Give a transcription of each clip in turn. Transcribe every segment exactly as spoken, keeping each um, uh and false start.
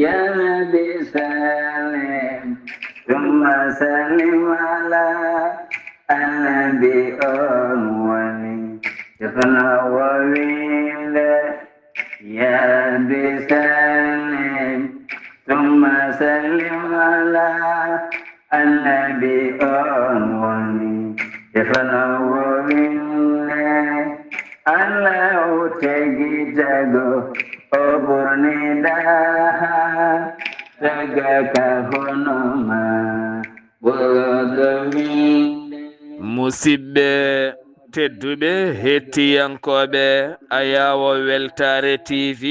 يا رب سلم ثم سلم على النبي أول. شيخنا وويل، يا رب سلم ثم سلم على النبي أول. شيخنا وويل، الله تجدد أبرني لها. Tagaka honoma ɓurɗo winde. Musidɓe tedduɓe, hettiyankooɓe Ayaawo Weltaare T V,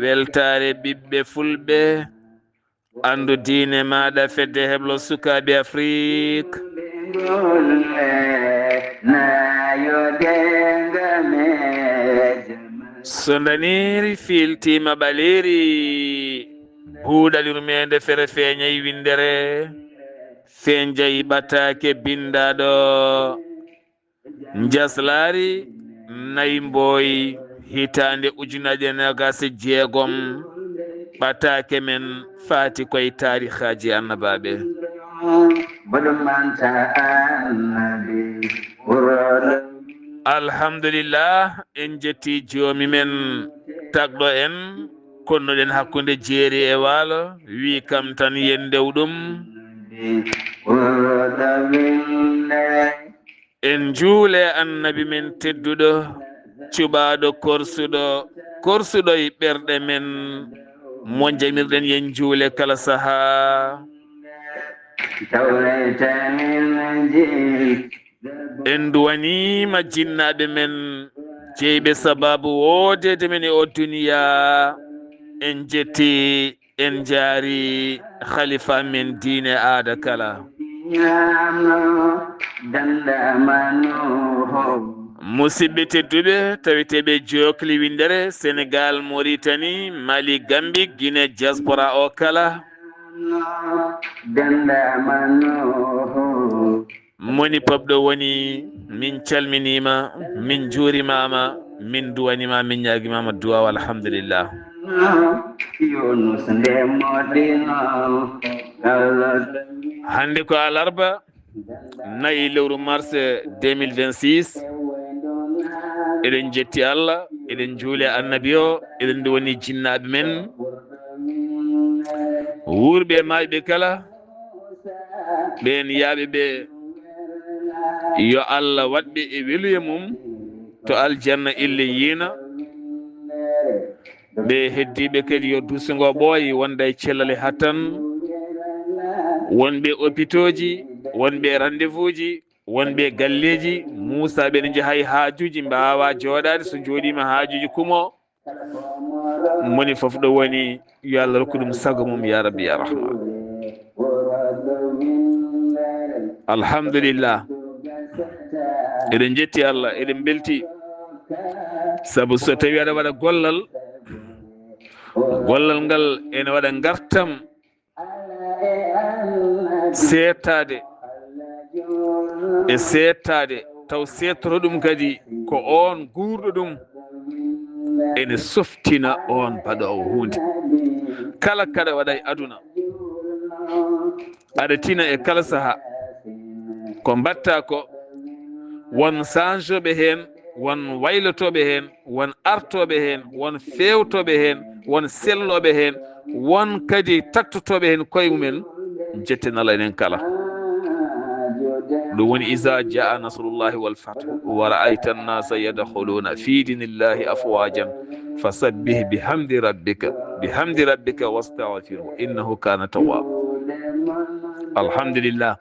weltaare ɓiɓɓe fulɓe, anndu diine maaɗa, fedde heblo sukaaɓe Afrik. Golle nayo denga me jama. So ndaniiri fiiltiima ɓaleeri, buuɗal yurmeende fere feeñay winndere, feeñjay ɓataake binndaaɗo. Njaslaari nayi mbooy hitaande ujunaaje noogaas e jeegom, ɓataake men faati koye taarihaaji annabaaɓe. Mboɗo manta annabi ɓurɗo. Alhamdulillah, en jetti joomi men tagɗo en, konnuɗen hakkunde jeeri e waalo, wi kam tan yen ndew ɗum. Ɓurɗo winde. En njuule annabi men tedduɗo, cuɓaaɗo korsuɗo, korsuɗo e ɓerɗe men, mo jamirɗen yen njuule kala sahaa. Tawreeta Linjiil. En duwaniima jinnaaɓe men, jeyɓe sabaabu woodeede men e o duniyaa. En jetti En njaari khalifa men diine aada kala. Musidɓe tedduɓe, taweteeɓe jokli winndere Senegal, Mauritanie, Mali, Gambie, Guinée, diaspora o kala. Moni pop ɗo woni, min calminiima, min njuurimaama, min duwaniima, min ñaagimaama duwaaw, alhamdulillah. Hannde ko alarba, nayi lewru mars deux mille vingt-six. Eɗen jetti Allah, eɗen njuuli annabi o, eɗen duwani jinnaaɓe men, wuurɓe e maayɓe kala. Ɓeen yaaɓe ɓe, yo Allah waɗ ɓe e weluye mum to aljanna illiyiina. Ɓe heddiiɓe kadi yo duuso ngo ɓooy wonda e cellal e hattan. Wonɓe opitooji, wonɓe rendez-vous ji, wonɓe galleeji, Muusa ɓe ne njahay haajuuji, mbaawa jooɗaade, so njooɗiima haajuuji kumo. Moni fof ɗo woni, yo Allah rokku ɗum sago mum, ya Rabbi, ya Rahman. Alhamdulillah. Eɗen jetti Allah, eɗen mbelti. Sabu so tawi aɗa waɗa gollal, gollal ngal ene waɗa ngartam, seettaade e seettaade, taw seettoto ɗum kadi ko oon guurɗo ɗum, ene softina oon baɗoowo huunde. Kala kaɗa waɗa e aduna, aɗa tina e kala saha, ko mbatta ko, won sanjoɓe heen, won waylotooɓe heen, won artooɓe heen, won feewtooɓe heen, won sellooɓe heen, won kadi tattotooɓe heen koye mumen. Jetten Allah enen kala. Ɗum woni, iza jaa nasrullahi wal fathu wa ra'ayta annasa yadkhuluna fi dinillahi afwajan, fasabbih bihamdi rabbika, bihamdi rabbika wastaghfirhu, innahu kana tawwaba. Alhamdulillah.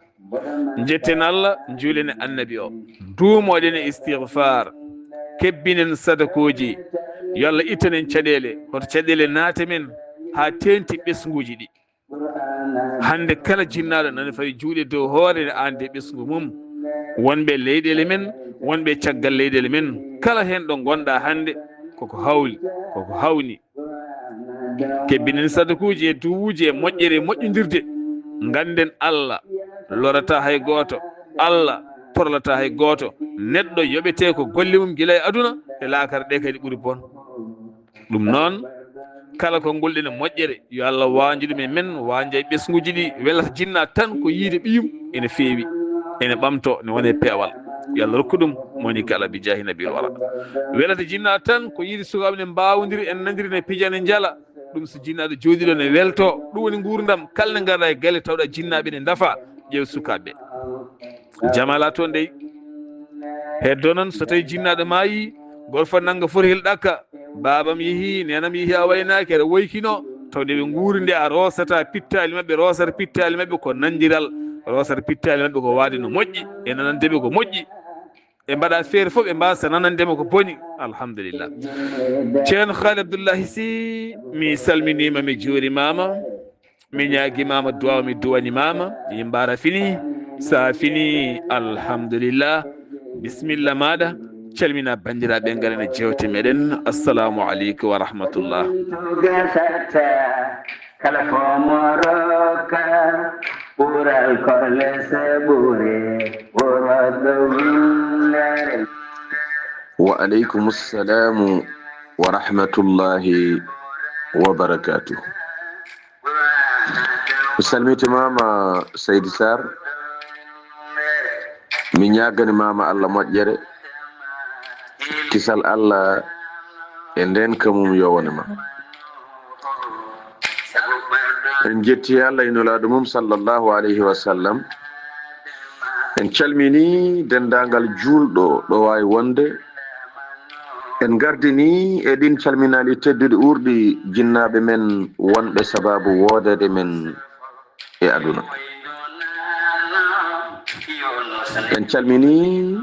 Njetten Allah, njuulen e annabi o, duumoɗen e istighfar, kebbinen sadakooji, yo Allah ittanen caɗeele, hoto caɗeele naate men haa teenti ɓesnguuji ɗi. Hannde kala jinnaaɗo nana fayi juuɗe dow hoore ne aan de ɓesngu mum. Wonɓe leyɗeele men, wonɓe caggal leyɗeele men, kala heen ɗo ngonɗa hannde, koko hawli, koko hawni. Kebbinen sadakuuji e duwuuji e moƴƴere e moƴƴondirde. Ngannden Allah lorataa hay gooto, Allah torlataa hay gooto. Neɗɗo yoɓetee ko golle mum gila e aduna, e laakara ɗe kadi ɓuri bon. Ɗum noon, Kala konngol ɗen e moƴƴere, yo Allah waanju ɗum e men, waanja e ɓesnguuji ɗi welata jinna tan ko yiide ɓiyum ene feewi, ene ɓamto, ne wone peewal. Yo Allah rokku ɗum mo woni kala bi jaahi nabil wara. Welata jinna tan ko yiide sukaaɓe ne mbaawondiri, en nandiri, ne pija, ne njala. Ɗum so jinnaaɗo jooɗiɗo ne welto, ɗum woni nguurndam. Kala ne ngarɗa e galle tawɗa jinnaaɓe ne ndafa, ƴeew sukaaɓe. Jamala toon dey. Heddo noon, so tawi jinnaaɗo maayi, gorfo nannga foti hel ɗakka. Baabam yehi, neenam yehi, a waynaaki, aɗa woykino. Tawde ɓe nguuri nde a roosata pittaali maɓɓe, roosata pittaali maɓɓe ko nandiral, roosata pittaali maɓɓe ko waade no moƴƴi, e nanande ɓe ko moƴƴi. Ɓe mbaɗa feere fof, ɓe mbasa nanande mo ko boni. Alhamdulillah. Ceerno Khaali Abdullahi Sy, mi salminiima, mi juurimaama. Mi ñaagimaama duwaaw, mi duwanimaama. Yimɓe ara fini, sa fini, alhamdulillah. Bisimilla maaɗa, calmina banndiraaɓe, ngaren e jeewte meɗen. Assalamu aleykum wa rahmatullah. Kala ko mo rokka, ɓural korle se ɓuri, ɓuro ɗum lere. Wa aleykum assalamu wa rahmatullahi wa barakatuh. Mi salmitimaama Seydi Sarr, mi ñaaganimaama Allah moƴƴere, kisal Allah e ndeenka mum yo wone ma. En njetti Allah e Nulaaɗo mum sallallahu alayhi wa sallam. En calmini denndaangal juulɗo ɗo waawi wonde. En ngardini e ɗin calminaali tedduɗi ɓurɗi jinnaaɓe men wonɓe sababu woodeede men e aduna. En calmini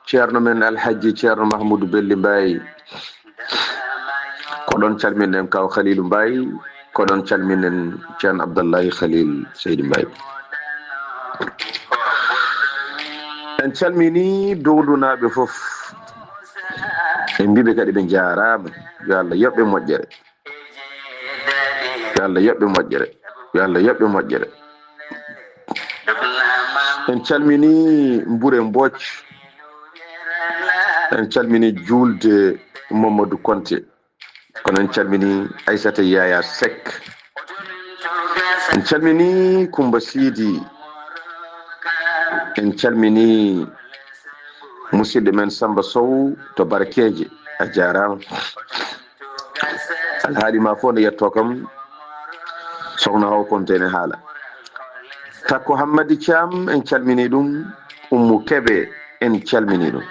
Ceerno men Alhajji Ceerno Mahmudu Belli Mbaye. Ko ɗon calminɗen Kaw Khalilu Mbaye, ko ɗon calminɗen Ceerno Abdallahi Khalil Seydi Mbaye. En calmini Dowdunaaɓe fof. En mbiɓe kadi ɓe njaaraama. Yo Allah yoɓɓe moƴƴere. Yo Allah yoɓɓe moƴƴere. Yo Allah yoɓɓe moƴƴere. En calmini Mbure Mbooc. En calmini juulde Mamadou Konte. Kono en calmini Aissata Yaya Seck. En calmini Kumba Sidi. En calmini musidɗo men Samba Sow to Barkeeje. A jaaraama. Alhaali ma fof nde yetto kam, Sokhna Hawa Konte ene haala. Takko Hammadi Thiam, en calmini ɗum. Ummu Kebe, en calmini ɗum.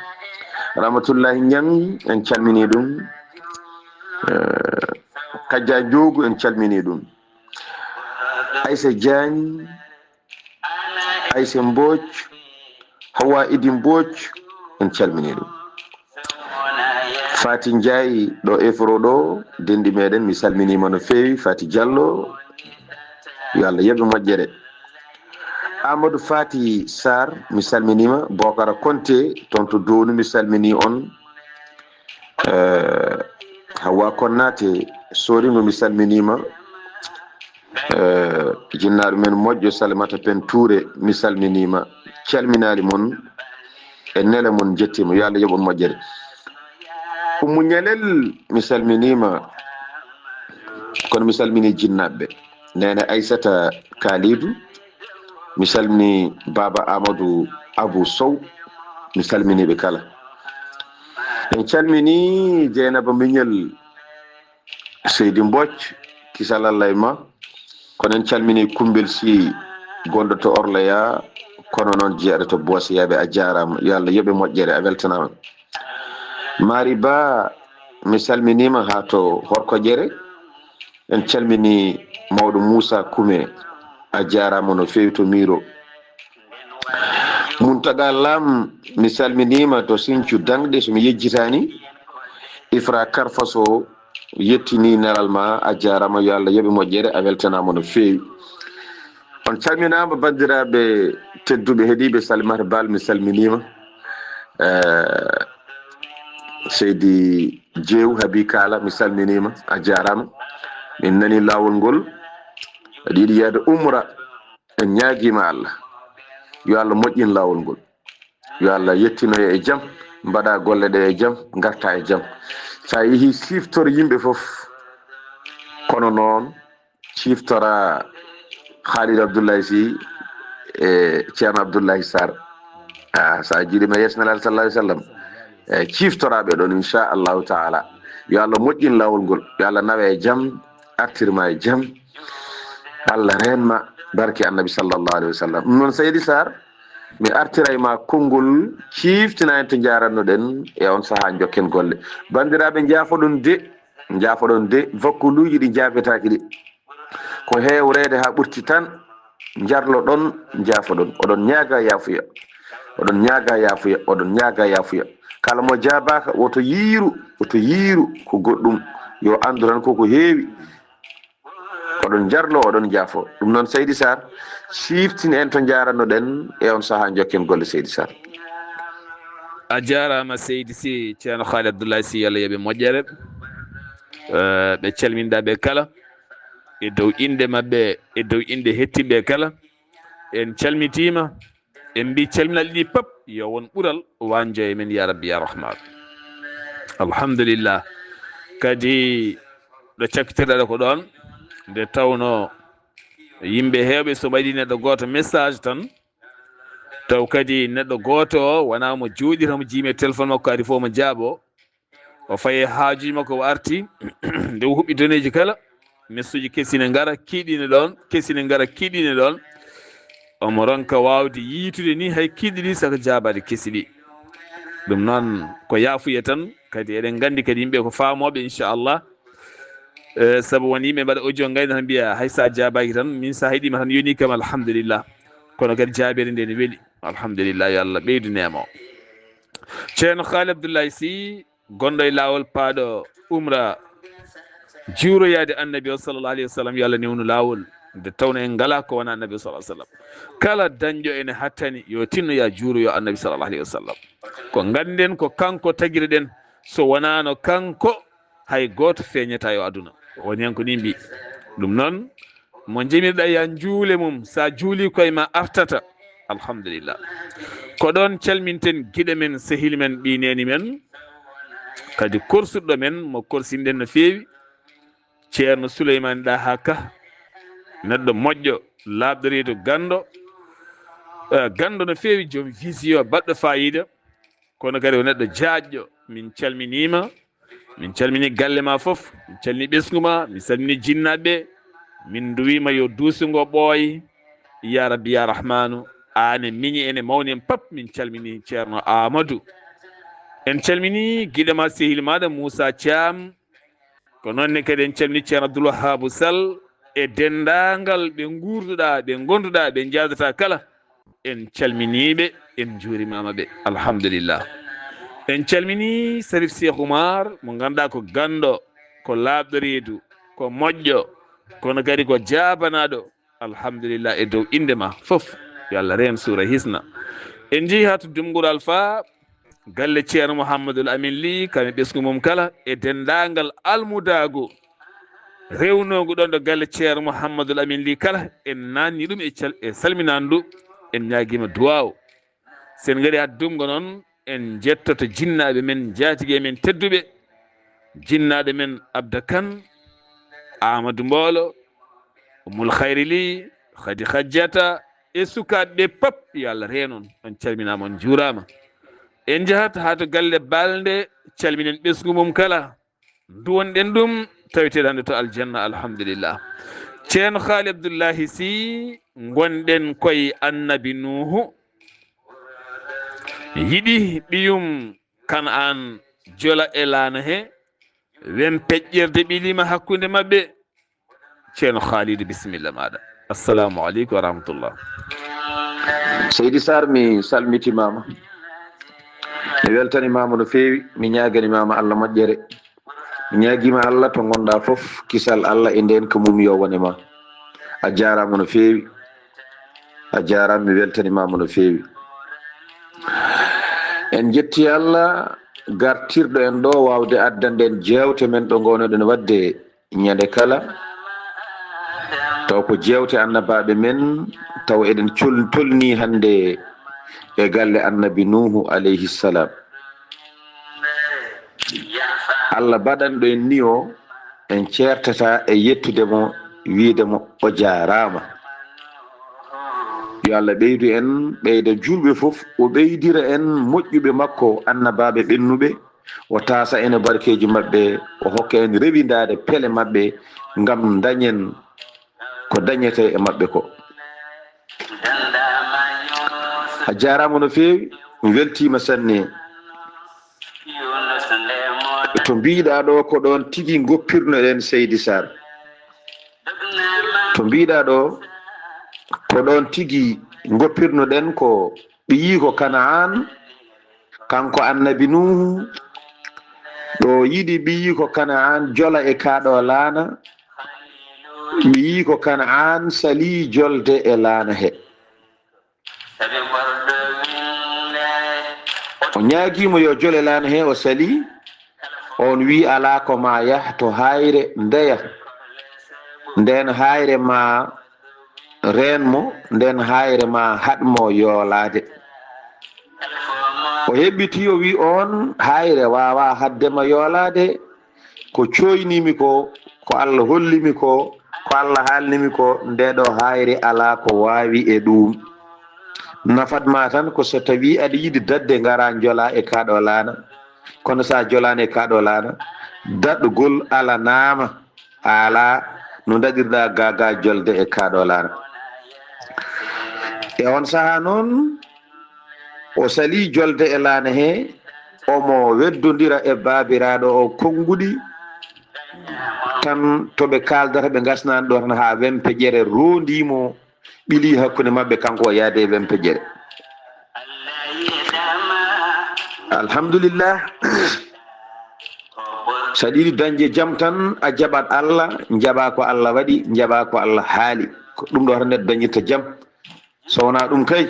Ramatullahi Niang, en calmini ɗum. Eh, Kaja Njoogu, en calmini ɗum. Aissa Diagne, Aissa Mbooc, Hawa Idi Mbooc, en calmini ɗum. Fati Ndiaye ɗo Efro ɗo, denɗi meɗen, mi salminiima no feewi. Fati Diallo, yo Allah yoɓe moƴƴere. Amadou Fati Sarr, mi salminiima. Bokara Konte, toon to Downu, mi salmini on. Eh, Hawa Konnaate Soringo, mi salminiima. Eh, jinnaaɗo men moƴƴo Salimata Pen Touré, mi salminiima. Calminaali mon e nele mon, njettiima. Yo Allah yoɓ on moƴƴere. Ummu Ñalel, mi salminiima. Kono mi salmini jinnaaɓe. Neene Aissata Kalidou, mi salmini Baba Amadou Abou Sow, mi salmini ɓe kala. En calmini Dieynaba Miñel Seydi Mbooc, kisal Allah e ma. Kono en calmini Kumbel Sy gonɗo to Orléans, kono noon jeyaɗo to Boosiyaɓe, a jaaraama. Yo Allah yoɓe moƴƴere, a weltanaama. Mari Ba, mi salminiima haa to Horkoƴere. En calmini mawɗo Muusa Kume, a jaaraama no feewi to Miro. Muntaga Lam, mi salminiima to Sinthiou Dangde, so mi yejjitaani. Ifra Karfaso, yettini nelal ma, a jaaraama, yo Allah yoɓe moƴƴere, a weltanaama no feewi. On calminaama, banndiraaɓe tedduɓe heɗiiɓe, Salimata Baal, mi salminiima. Eh, Seydi Jeew Habi Kaala, mi salminiima, a jaaraama. Min nani laawol ngol, aɗa yiɗi yaade umra, en ñaagiima Allah, yo Allah moƴƴin laawol ngol. Yo Allah yettinoye e jam, mbaɗa golle ɗe e jam, ngarta e jam. Sa yehi siftor yimɓe fof, Kono noon, ciftora Khalid Abdoulaye Sy e Ceerno Abdoulaye Sarr. Ah, so a jiiɗima yeeso Nelaaɗo sallallahu alaihi wasallam, e ciftoraɓe ɗon, insha Allahu taala. Yo Allah moƴƴin laawol ngol, yo Allah nawe e jam, artirma e jam. Allah reenma barke Annabi sallallahu alaihi wasallam. Ɗum noon, Seydi Sarr, mi artiray ma konngol, ciftina en to njaarannoɗen e on sahaa, njokken golle. Banndiraaɓe, njaafoɗon de, njaafoɗon de, vakkuluuji ɗi njaabetaaki ɗi. Ko heewreede haa ɓurti tan, njarloɗon, njaafoɗon. Oɗon ñaaga yaafuya. Oɗon ñaaga yaafuya. Oɗon ñaaga yaafuya. Kala mo jaabaaka, woto yiiru, woto yiiru ko goɗɗum. Yo anndu tan koko heewi. Oɗon njarlo, oɗon njaafo. Ɗum noon, Seydi Sarr, siftin en to njaarannoɗen e on sahaa, njokken golle, Seydi Sarr. A jaaraama, Seydi Sy, Ceerno Khalid Abdoulaye Sy, yo Allah yoɓe moƴƴere. Eh, ɓe calminɗa ɓe kala, e dow innde maɓɓe, e dow innde hettiiɓe kala. En calmitiima, en mbi calminal ɗi pap, yo won ɓural, wanjo e men, ya Rabbi, ya Rahman. Alhamdulillah. Kadi ɗo cakkitirɗa ɗo ko ɗoon, nde tawno yimɓe heewɓe so mbaɗi neɗɗo gooto message tan, taw kadi neɗɗo gooto o wonaa mo jooɗi tan mo jiimi e téléphone makko ari fof mo jaabo, o fayi e haajuuji makko o arti, nde o huɓɓi doneeji kala, message uji kesi ne ngara, kiiɗi ne ɗoon, kesi ne ngara, kiiɗi ne ɗoon. Omo ronka waawde yiitude ni hay kiiɗi ɗi saka jaabaade kesi ɗi. Ɗum noon ko yaafuya tan, kadi eɗen nganndi kadi yimɓe ko faamooɓe, inchallah. Eh, sabu won yimɓe mbaɗa audio ngayna tan mbiya hay sa jaabaaki tan, min sa heɗima tan yoni kam alhamdulillah. Kono kadi jaabere nde ne weli, alhamdulillah, yo Allah ɓeydu neema o. Ceerno Khalid Abdoulaye Sy, gonɗo e laawol paaɗo umra, juuroyaade Annabi o sallallahu alaihi wasallam, yo Allah newnu laawol, nde tawno en ngala ko wona Annabi o sallallahu alaihi wasallam. Kala dañɗo ene hattani, yo tinno ya juuroyo Annabi sallallahu alaihi wasallam. Ko ngannden ko kanko tagiriɗen, so wonaano kanko, hay gooto feeñata e aduna. Woni hen ko ni mbi. Ɗum noon, mo njemirɗa ya juule mum, sa juuli koye ma artata. Alhamdulillah. Ko ɗoon calminten giɗo men, sehil men, ɓii neeni men, kadi korsuɗo men, mo korsinɗen no feewi, Ceerno Souleymane Daha Ka, neɗɗo moƴƴo, laaɓɗo reedu, ganndo, eh, ganndo no feewi, joom visio, baɗɗo faayiida, kono kadi o neɗɗo jaajɗo. Min calminiima, min calmini galle ma fof, min calmini ɓesngu ma, min calmini jinnaaɓe, min nduwiima yo duusu ngo ɓooy, ya Rabbi, ya Rahmanu, aan e miñi en e mawni en pap, min calmini Ceerno Amadou. En calmini giɗo ma, sehil maaɗa Moussa Thiam, ko noon ne kadi en calmini Ceerno Abdoul Wahabou Sall e denndaangal ɓe nguurduɗa, ɓe ngonduɗa, ɓe njaadata kala. En calminiiɓe, en njuurimaama ɓe. Alhamdulillah. En calmini Serif Cheikh Oumar, mo ngannduɗa ko ganndo, ko laaɓɗo reedu, ko moƴƴo, kono kadi ko jaabanaaɗo. Alhamdulillah, e dow innde ma fof. Yo Allah reen suura hisna. En njii haa to Dumnguur Alfa, galle Ceerno Mouhamadoul Amin Ly, kam e ɓesngu mum kala, e denndaangal almudaagu rewnoogu ɗoon ɗo galle Ceerno Mouhamadoul Amin Ly kala, en naanni ɗum e cal-, e salminaandu, en ñaagiima duwaaw. So en ngarii haa Dumngo noon, en njettoto jinnaaɓe men, njaatige men tedduɓe, jinnaaɗo men Abda Kan, Amadou Mboolo, Ummul Khayri Ly, Khady Khadjata, e sukaaɓe ɓe pap, yo Allah reen on. On calminaama, on njuuraama. En njahat haa to galle Balde, calminen ɓesngu mum kala. Nduwonɗen ɗum, taweteeɗo hannde to aljanna, alhamdulillah. Ceerno Khaali Abdullahi Sy, ngonɗen koye Annabi Nuuhu. Yiɗi ɓiyum Kan'aan jola e laana he, wen peƴƴirde ɓilima hakkunde maɓɓe. Ceerno Khalid, bisimilla maaɗa. Assalamu aleykum wa rahmatullah. Seydi Sarr, mi salmitimaama. Mi weltanimaama no feewi. Mi ñaaganimaama Allah moƴƴere. Mi ñaagiima Allah to ngonɗa fof, kisal Allah e ndeenka mum yo wone ma. A jaaraama no feewi. A jaaraama, mi weltanimaama no feewi. En njetti Allah gartirɗo en ɗo waawde addande en jeewte men ɗo ngoonoɗen waɗde ñande kala. Taw ko jeewte annabaaɓe men, taw eɗen col-, tolni hannde e galle Annabi Nuuhu alayhi salam. Allah baɗanɗo en ni o, en ceertataa e yettude mo, wiide mo o jaaraama. Yo Allah ɓeydu en, ɓeyda juulɓe fof, o ɓeydira en moƴƴuɓe makko, annabaaɓe ɓennuɓe, o taasa en e barkeeji maɓɓe, o hokka en rewindaade pele maɓɓe, ngam dañen ko dañetee e maɓɓe ko. A jaaraama no feewi, mi weltiima sanne. To mbiiɗaa ɗo, ko ɗoon tigi ngoppirnoɗen Seydi Sar. To mbiiɗaa ɗo, ko ɗoon tigi ngoppirnoɗen ko ɓiyiiko Kanaan, kanko annabi Nuuhu, ɗo yiɗi ɓiyiiko Kanaan jola e kaa ɗo laana, ɓiyiiko Kanaan salii jolde e laana he. O ñaagii mo yo jol e laana he, o salii. On wii, "Alaa, ko maa yah to haayre ndeya. Ndeen haayre maa reen mo, ndeen haayre maa haɗ mo yoolaade." O heɓɓitii, o wii, "On haayre waawaa haɗde ma yoolaade. Ko cooynimi ko, ko Allah hollimi ko, ko Allah haalnimi ko, ndee ɗo haayre alaa ko waawi e ɗuum. Nafat ma tan ko so tawii aɗa yiɗi daɗde, ngaraa njolaa e kaa ɗo laana. Kono so a jolaani e kaa ɗo laana, daɗgol alanaama, a alaa no daɗirɗaa gaa gaa jolde e kaa ɗo laana." E on sahaa noon, o salii jolde e laana he, omo weddondira e baabiraaɗo o konnguɗi, tan to ɓe kaaldata, ɓe ngasnaani ɗo tan haa wempe ƴere roondii mo, ɓilii hakkunde maɓɓe, kanko o yaade e wempe ƴere. Alhamdulillah. So aɗa yiɗi dañde jam tan, a jaɓat Allah, njaɓaa ko Allah waɗi, njaɓaa ko Allah haali. Ko ɗum ɗo tan neɗɗo dañirta jam. So wonaa ɗum kay,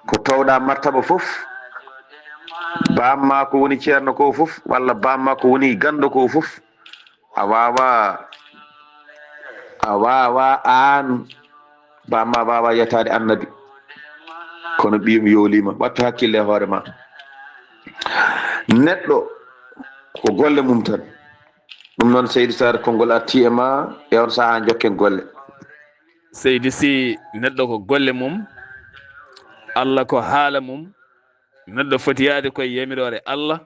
ko tawɗaa martaba fof, baam maa ko woni ceerno ko fof, walla baam maa ko woni ganndo ko fof, a waawaa, a waawaa aan, baam maa waawaa yetaade annabi. Kono ɓiyum yowliima, wattu hakkille e hoore ma. Neɗɗo ko golle mum tan. Ɗum noon, Seydi Sar, konngol artii e ma, e on sahaa njokken golle. Seydi Sy, neɗɗo ko golle mum, Allah ko haala mum, neɗɗo foti yahde koye yamiroore Allah.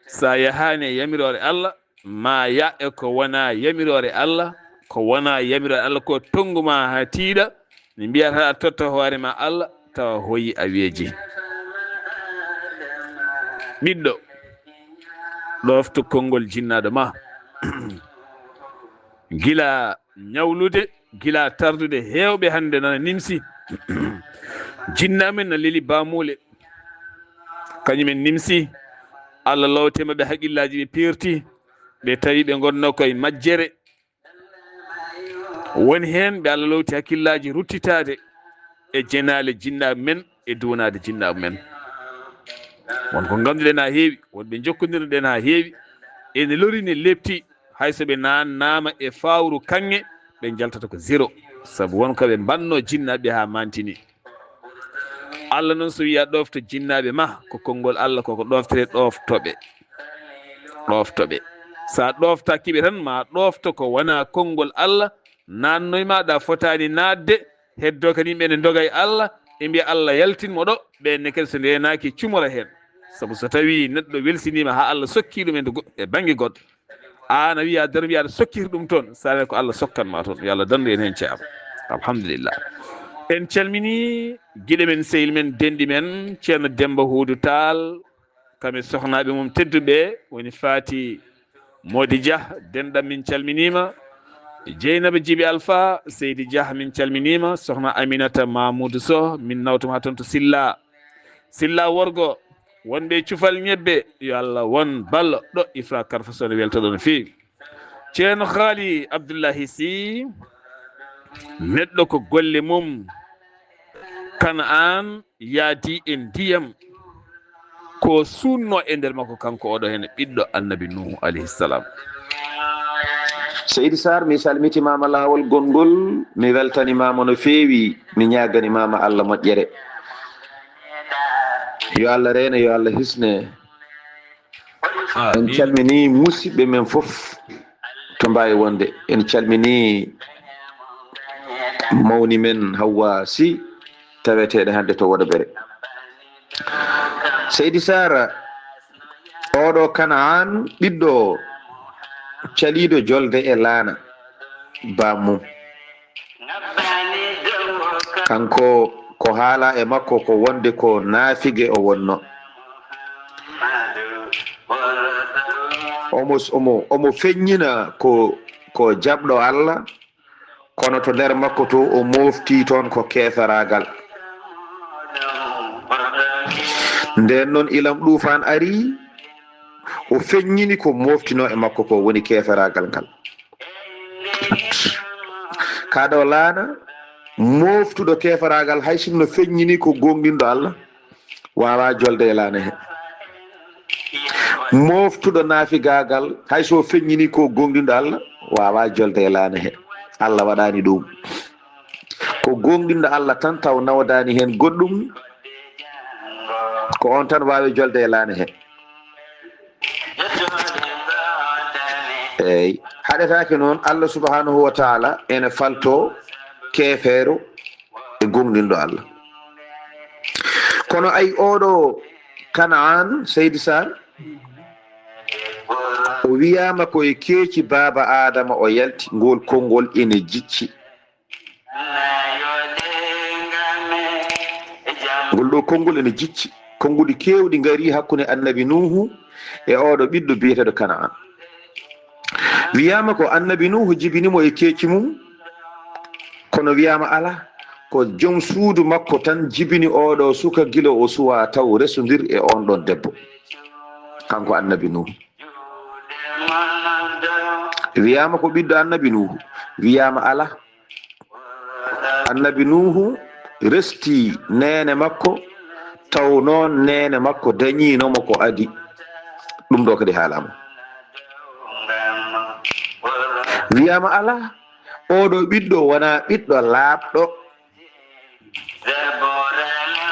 So a yahaani e yamiroore Allah, ma yah e ko wonaa yamiroore Allah, ko wonaa yamiroore Allah, ko tonngu ma haa tiiɗa, ne mbiyata a totta hoore ma Allah, tawa hoyi a weeji. Ɓiɗɗo, ɗooftu konngol jinnaaɗo ma. Gila ñawlude, gila tardude, heewɓe hannde nana nimsi. Jinnaaɓe men na leli baamuule, kañum en nimsi. Allah lowte maɓɓe haqqillaaji, ɓe peerti, ɓe tawi ɓe ngonno koye majjere. Woni heen ɓe Allah lowti hakkillaaji ruttitaade e jenaale jinnaaɓe men, e duwanaade jinnaaɓe men. Won ko ngannduɗen haa heewi, won ɓe njokkondirɗen haa heewi, ene lori, ne lepti, hay so ɓe naannaama e faawru kaŋŋe, ɓe njaltata ko zéro, sabu won ko ɓe mbaɗno jinnaaɓe haa maantini. Allah noon, so wiyaa ɗoofto jinnaaɓe ma, ko konngol Allah, koko ɗooftere, ɗoofto ɓe. Ɗoofto ɓe. So a ɗooftaaki ɓe tan, ma ɗoofto ko wonaa konngol Allah, naatnoy ma ɗa fotaani naatde, heddoo kadi yimɓe ne ndoga e Allah, ɓe mbiya Allah yaltin mo ɗo, ɓeen ne kadi so ndeenaaki cumora heen. Sabu so tawii neɗɗo welsiniima haa Allah sokkii ɗum e nde go-, e bannge goɗɗo, aan a wiya, a daro mbiya aɗa sokkiri ɗum toon, so tawii ko Allah sokkan ma toon. Yo Allah danndu en heen, ceerno. Alhamdulillah. En calminii giɗo men, sehil men, denɗi men, ceerno Demmba Huudu Taal, kam e sohnaaɓe mum tedduɓe, woni Faati Moodi Jah, denɗam min calminiima. Jeynaba Jibi Alfa, Seydi Jah min calminiima. Sohna Aminata Mamuudu Soh, min nawtuma haa toon to Silla. Silla worgo, wonɓe e cufal ñebbe, yo Allah won ballo ɗo Ifra Karfa Sow ne weltoɗo no feewi. Ceerno Haali Abdullahi Sy, neɗɗo ko golle mum. Kanaan yaadi e ndiyam, ko suunno e nder makko, kanko oɗo heen ɓiɗɗo Annabi Nuuhu alayhi salam. Seydi Sarr, mi salmitimaama laawol gonngol, mi weltanimaama no feewi, mi ñaaganimaama Allah moƴƴere. Yo Allah reene, yo Allah hisne. En calminii musidɓe men fof, no mbaawi wonde. En calminii mawni men Hawwa Sy, taweteeɗo hannde to Woɗoɓere. Seydi Sara, oɗo Kanaan ɓiɗɗo caliiɗo jolde e laana bammum. Kanko ko haala e makko ko wonde ko naafige o wonno. Omo, omo, omo feññina ko, ko jaɓɗo Allah, kono to nder makko to o mofti toon ko keeferaagal. Nden noon ilam ɗuufaan ari, o feññini ko moftino e makko ko woni keeferaagal ngal. Kaɗo laana, moftuɗo keeferaagal hay sinno feññini ko gonɗinɗo Allah, waawaa jolde e laana he. Moftuɗo naafigaagal, hay so feññini ko gonɗinɗo Allah, waawaa jolde e laana he. Allah waɗaani ɗum. Ko gonɗinɗo Allah tan taw nawdaani heen goɗɗum, ko on tan waawi jolde e laana he. Eey, haɗetaake noon, Allah subhanahu wa taala ene falto keefeero e gonɗinɗo Allah. Kono ay oɗo Kanaan, Seydi Sar, o wiyaama ko e keeci baaba Aadama o yalti, ngol konngol ene jicci. Ngol ɗo konngol ene jicci. Konnguɗi keewɗi ngari hakkunde annabi Nuuhu e oɗo ɓiɗɗo biyeteeɗo Kanaan. Wiyaama ko annabi Nuuhu jibini mo e keeci mum, kono wiyaama alaa, ko joom suudu makko tan jibini oɗo suka gila o suwaa taw resondir e on ɗon debbo. Kanko annabi Nuuhu. Wiyaama ko ɓiɗɗo annabi Nuuhu, wiyaama alaa. Annabi Nuuhu resti neene makko, taw noon neene makko dañiino mo ko adi. Ɗum ɗo kadi haalaama. Wiyaama alaa, oɗo ɓiɗɗo wonaa ɓiɗɗo laaɓɗo.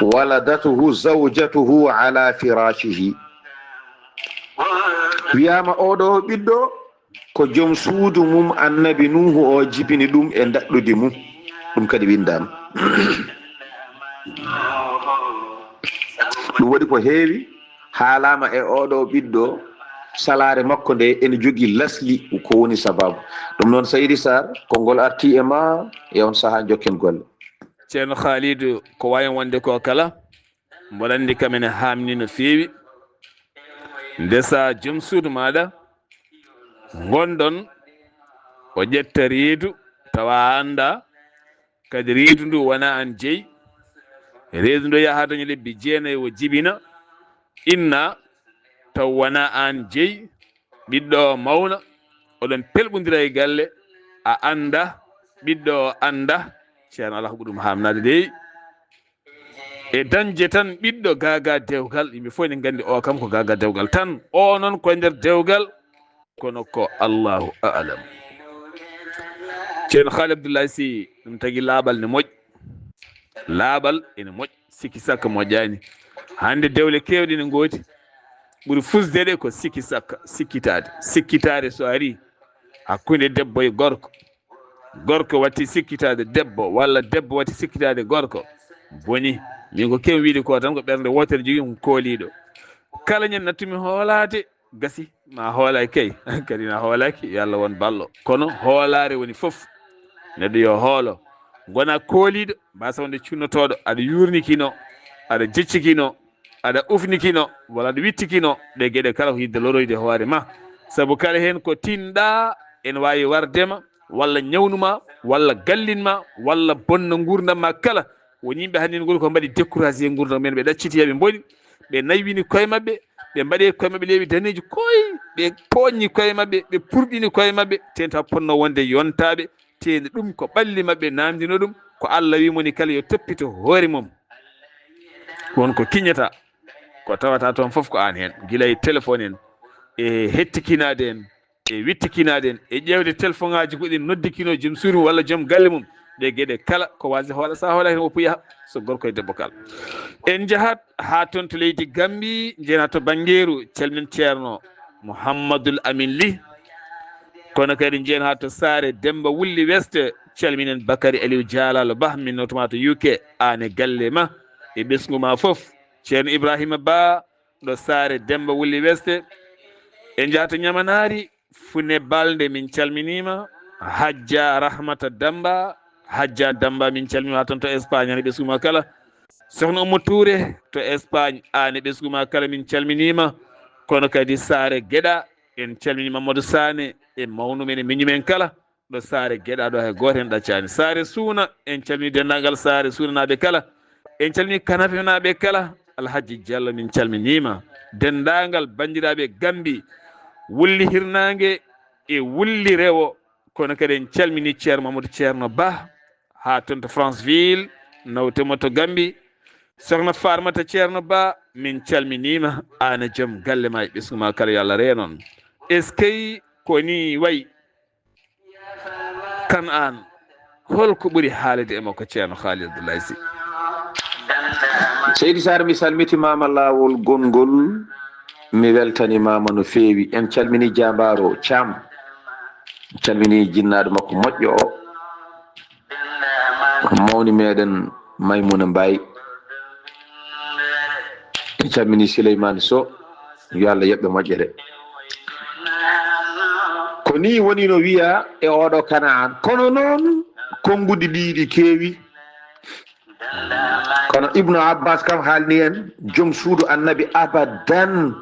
Waladatuhu zawjatuhu ala firashihi. Wiyaama oɗo ɓiɗɗo ko joom suudu mum annabi Nuuhu o jibini ɗum e ndaɗɗudi mum. Ɗum kadi winndaama. Ɗum waɗi ko heewi haalaama e oɗo ɓiɗɗo, salaare makko nde ene jogii lasli ko woni sababu. Ɗum noon Seydi Sar, konngol arti e ma e on sahaa jokken golle. Ceerno Khalidou, ko waawi wonde ko kala, mboɗo anndi kam ene haamni no feewi. Ndesa joom suudu maaɗa ngonɗon o ƴetta reedu tawa a anndaa, kadi reedu ndu wonaa aan jeyi. Reedu ndu yaha daña lebbi jeenayi o jibina, inna taw wonaa aan jeyi. Ɓiɗɗo o mawna, oɗon pelɓondira e galle, a anndaa, ɓiɗɗo o anndaa. Ceerno alaa ko ɓuri ɗum haamnaade dey. E dañde tan ɓiɗɗo gaagaa dewgal, yimɓe fof ene nganndi o kam ko gaagaa dewgal tan. O noon ko e nder dewgal, kono ko Allahu a'lam. Ceerno Khaali Abdoulaye Sy, ɗum tagi laaɓal ne moƴƴi. Laaɓal ene moƴƴi, sikki sakka moƴƴaani. Hannde dewle keewɗe ne ngoodi. Ɓuri fusde ɗe ko sikki sakka, sikkitaade. Sikkitaade so arii hakkunde debbo e gorko, gorko watti sikkitaade debbo, walla debbo watti sikkitaade gorko, boni. Min ko keewi wiyde ko tan ko ɓernde wootere jogii, ko kooliiɗo. Kala ñande nattumi hoolaade, gasi, ma hoolay kay, kadi na hoolaki, yo Allah won ballo. Kono hoolaare woni fof. Neɗɗo yo hoolo. Ngona kooliiɗo, mbasa wonde cunnotooɗo, aɗa yuurnikino, aɗa jeccikino, aɗa ufnikino, walla aɗa wittikino, ɗe geɗe kala ko yidde loroyde hoore ma. Sabu kala heen ko tinɗa, ene waawi warde ma, walla ñawnuma, walla gallinma, walla bonna nguurndam ma kala. Won yimɓe hannde ngoni ko mbaɗi découragé e nguurndam men, ɓe ɗacciti, ɓe mboɗi, ɓe naywini koye maɓɓe, ɓe mbaɗi koye maɓɓe leewi daneeji koy, ɓe pooñni koye maɓɓe, ɓe purɗini koye maɓɓe, tenta ponno wonde yontaaɓe, teyni ɗum ko ɓalli maɓɓe naamndino ɗum, ko Allah wi moni kala yo toppito hoore mum. Won ko kiñata, ko tawata toon fof ko aan heen, gila e téléphone en, e hettikinaade en, e wittikinaade en, e ƴeewde téléphone ŋaaji goɗɗi noddikino joom suudu mum walla joom galle mum. Ɗe geɗe kala ko waasde hoola, so a hoolaaki tan woppu yaha, so gorko e debbo kala. En njahat haa toon to leydi Gambi, njenaa to Banngeeru, calmin Ceerno Muhammadul Amin Ly. Kono kadi njiyen haa to saare Demmba Wulli West, calminen Bakari Aliou Dialalo Bah, min notuma to U K, aan e galle ma e ɓesngu ma fof. Ceerno Ibrahima Ba, ɗo saare Demmba Wulli West. En njaha to Ñamanaari, Fune Balde, min calminiima. Hajja Rahmata Damba, Hajja Damba, min calminiima toon to Espagne, aan e ɓesngu ma kala. Sohna Oumou Touré to Espagne, aan e ɓesngu ma kala, min calminiima. Kono kadi saare Geɗa, en calmini Mamadou Sané e mawnu men e miñu men kala. Ɗo saare Geɗa ɗo, hay gooto heen ɗaccaani. Saare Suuna, en calmini denndaangal saare Suunanaaɓe kala. En calmini Kanafenaaɓe kala. Alhaji Diallo, min calminiima. Denndaangal banndiraaɓe Gambi, Wulli Hirnaange e Wulli Rewo. Kono kadi en calmini Ceerno Mamadou Ceerno Bah, haa toon to Franceville, nawte mo to Gambi. Sohna Farmata Ceerno Bah, min calminiima. Aan e joom galle ma e ɓesngu ma kala, yo Allah reen on. Eskey, ko nii wayi. Kanaan, holko ɓuri haalde e makko, Ceerno Khalil Abdoulaye Sy? Seydi Sarr, mi salmitimaama laawol gonngol, mi weltanimaama no feewi. En calmini jaambaaro Caam, calmini jinnaaɗo makko moƴƴo o, mawni meɗen Maymuna Mbaye. En calmini Sileymaani Sow, yo Allah yoɓ ɓe moƴƴere. Ko nii woni no wiya e oɗo Kanaan. Kono noon, konnguɗi ɗiɗi keewi. Kono Ibnu Abbas kam haalni en, joom suudu Annabi abadan.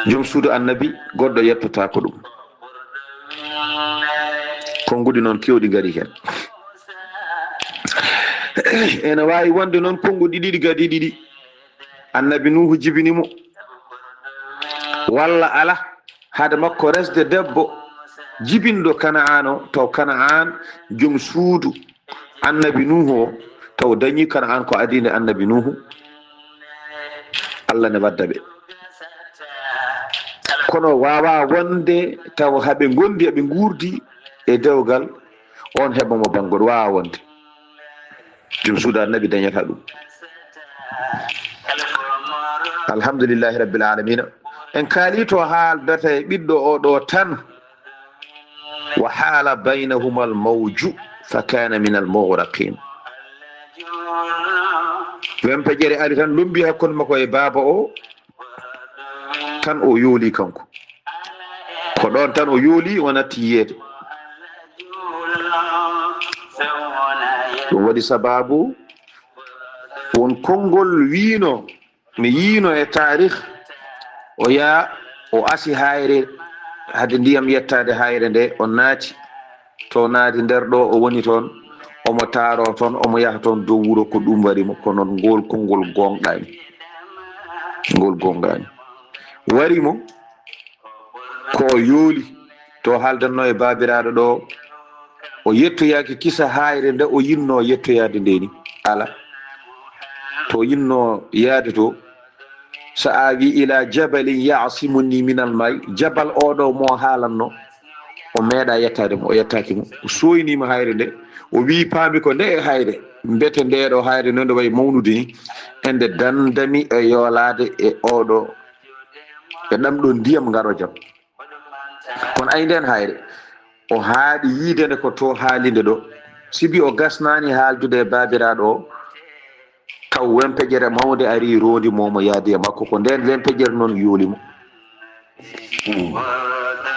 Joom suudu Annabi, goɗɗo yettotaako ɗum. Konnguɗi noon keewɗi ngari heen. Ene waawi wonde noon konnguɗi ɗiɗi gadi ɗiɗi. Annabi Nuuhu jibini mo. Walla ala, hade makko resde debbo jibinɗo Kana'aan o, taw Kana'aan joom suudu Annabi Nuuhu o, taw dañi Kana'aan ko adii nde Annabi Nuuhu. Allah ne wadda ɓe. Kono waawaa wonde taw haɓe ngondi, haɓe nguurdi e dewgal, on heɓa mo banngoɗo, waawaa wonde. Joom suudu Annabi dañata ɗum. Alhamdulillahi Rabbil Alamina. En kaali to haaldata e ɓiɗɗo o ɗo tan. Wa haala baynahuma al mawju fa kana min al mughraqin. Wempeƴere ari tan, lombi hakkunde makko e baaba o, tan o yooli kanko. Ko ɗon tan o yooli, o natti yiyeede. Ɗum waɗi sababu won konngol wiino, mi yiino e taarih, o yaa, o asi haayre, hade ndiyam yettaade haayre nde, o naati. To naati nder ɗo o woni toon, omo taaroo toon, omo yaha toon dow wuro, ko ɗum wari mo. Kono ngol konngol goongaani. Ngol goongaani. Wari mo ko o yooli, to haaldanno e baabiraaɗo ɗo, o yettoyaaki kisa haayre nde o yinno yettoyaade nde ni. Ala. To yinno yaade to, "Sa awi ila jabalin ya'simuni minal ma'i", jabal oɗo mo haalanno, o meeɗa yettaade mo, o yettaaki mo. O sooyniima haayre nde, o wii, "Paami ko nde e haayre, mbete nde ɗo haayre nde, nde wayi mawnude ni, ende dandami e yoolaade e oɗo, e ɗam ɗo ndiyam ngarojam." Kono ay nden haayre, o haaɗi yiide nde ko to haalinde ɗo. Sibi o gasnaani haaldude e baabiraaɗo o, taw wempeƴere mawnde ari roondi mo, mo yaadi e makko. Ko nden wempeƴere noon yooli mo. Mm.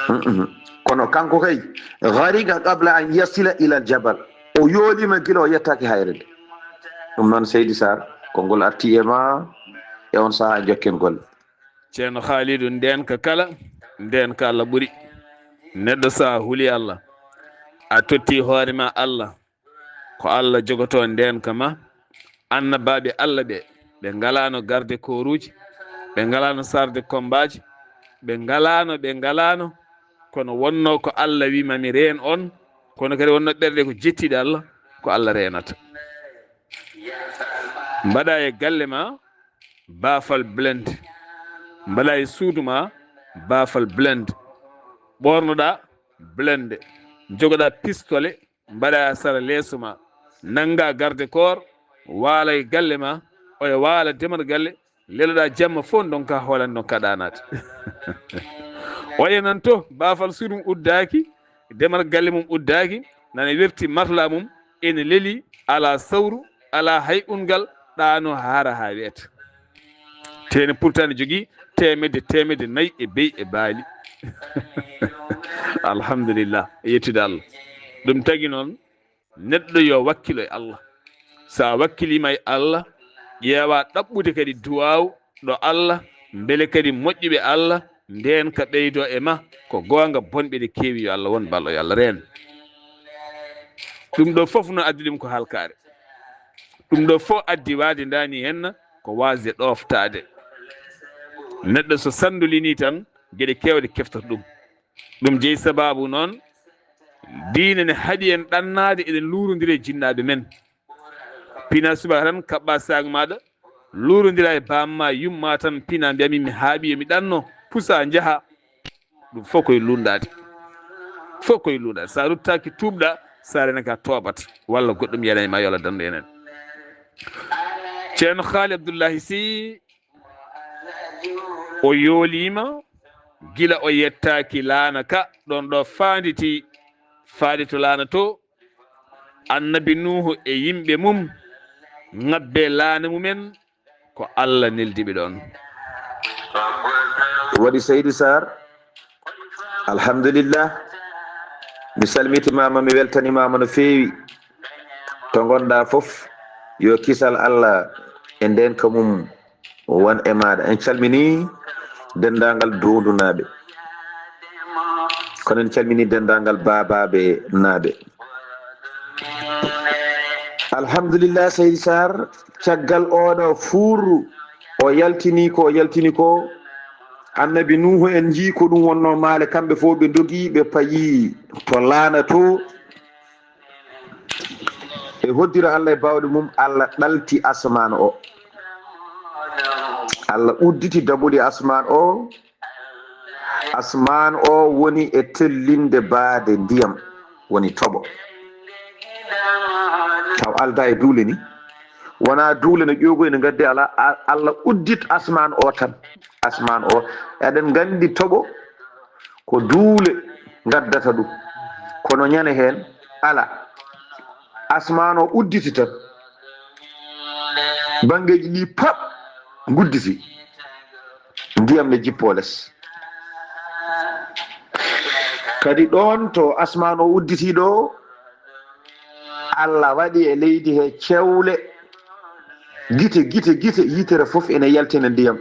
Mm-mm. Kono kanko kay, ghariqa qabla an yasila ila al jabal. O yooliima gila o yettaaki haayre nde. Ɗum noon, Seydi Sarr, konngol arti e ma e on sahaa, jokken golle. Ceerno Khalidou, ndeenka kala, ndeenka Allah ɓuri. Neɗɗo, so a huli Allah, a totti hoore ma Allah, ko Allah jogotoo ndeenka ma. Annabaaɓe Allah ɓe, ɓe ngalaano garde kooruuji, ɓe ngalaano sarde kombaaji, ɓe ngalaano, ɓe ngalaano, kono wonno ko Allah wi mami reen on, kono kadi wonno ɓerɗe ko jettiɗe Allah, ko Allah reenata. Mbaɗa e galle ma baafal blende, mbaɗa e suudu ma baafal blende, ɓornoɗa blende, jogoɗa pistolet, mbaɗa e sara leeso ma, nanga garde corps, waala e galle ma, oya waala demal galle, leloɗa jamma fof, donka hoolande, donka ɗaanaade. O yenan to, baafal suudu mum uddaaki, demal galle mum uddaaki, nana werti matla mum, ene leli, alaa sawru, alaa hay ungal, ɗaano haara haa weeta. Teene pourtant ne jogii teemedde, teemedde nayi e beyi e baali. Alhamdulillah, yettude Allah. Ɗum tagi noon, neɗɗo yo wakkilo e Allah. So a wakkiliima e Allah, ƴeewa ɗaɓɓude kadi duwaaw ɗo Allah, mbele kadi moƴƴuɓe Allah ndeen ka ɓeydoo e ma. Ko goonga, bonɓe ɗe keewi, yo Allah won ballo, yo Allah reen. Ɗum ɗo fof no addi ɗum ko halkaare. Ɗum ɗo fof addi waade ndaani henna ko waasde ɗooftaade. Neɗɗo so sanndolinii tan, geɗe keewɗe keftata ɗum. Ɗum jeyi sabaabu noon, diine ne haɗi en ɗannaade, eɗen luurondira e jinnaaɓe men. Pina subaka tan, kaɓɓa saag maaɗa, luurondira e baamma, yumma tan, pina, mbiya min mi haaɓi, yo mi ɗanno, pusa, njaha. Ɗum fof koye luundaade. Fof koye luundaade. So a ruttaaki tuubɗa, so a renaka tooɓat. Walla goɗɗum yanay ma, yo Allah dandu enen. Ceerno Haali Abdullahi Sy, o yooliima gila o yettaaki laana ka, ɗoon ɗo faanditi, faade to laana to. Annabi Nuuhu e yimɓe mum, ŋabbe laana mumen, ko Allah neldi ɓe ɗoon. Waɗi Seydi Sarr, alhamdulillah, mi salmitimaama, mi weltanimaama no feewi. To ngonɗa fof, yo kisal Allah e ndeenka mum won e maaɗa. En calmini denndaangal Doondunaaɓe. Kono en calmini denndaangal Baabaaɓe naaɓe. Alhamdulillah, Seydi Sarr, caggal oɗo fuur o yaltini ko, o yaltini ko, Annabi Nuuhu en njii ko ɗum wonno maale, kamɓe fof ɓe ndogi, ɓe payi to laana to. E hoddira Allah e baawɗe mum, Allah ɗalti asmaan o. Allah udditi daɓuɗi asmaan o. Asmaan o woni e tellinde baade ndiyam, woni toɓo. Taw alda e duule ni. Wona duule no ƴoogoy no ngaddi ala, a-, Allah uddit asmaan o tan. Asmaan o, eɗen nganndi toɓo ko duule ngaddata ɗum. Kono ñande heen ala. Asmaan o udditi tan. Banngeeji ɗi pap ngudditi. Ndiyam ne jippoo les. Kadi ɗoon to asmaan o udditi ɗo, Allah waɗi e leydi he cewle. Gite, gite, gite, yitere fof ene yaltina ndiyam.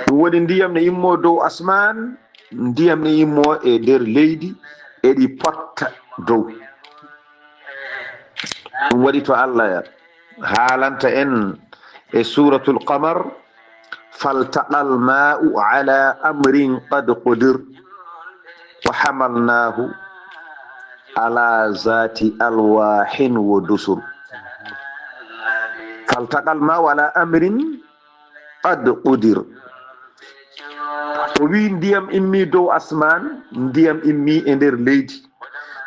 Ɗum waɗi ndiyam ne immoo dow asmaan, ndiyam ne immoo e nder leydi, eɗi potta dow. Ɗum waɗi to Allah haalanta en e Suuratul Qamar, "فالتقى الماء على أمر قد قدر وحملناه على ذات ألواح ودسر." "فالتقى الماء على أمر قد قدر." O wi, ndiyam immi dow asmaan, ndiyam immi e nder leydi.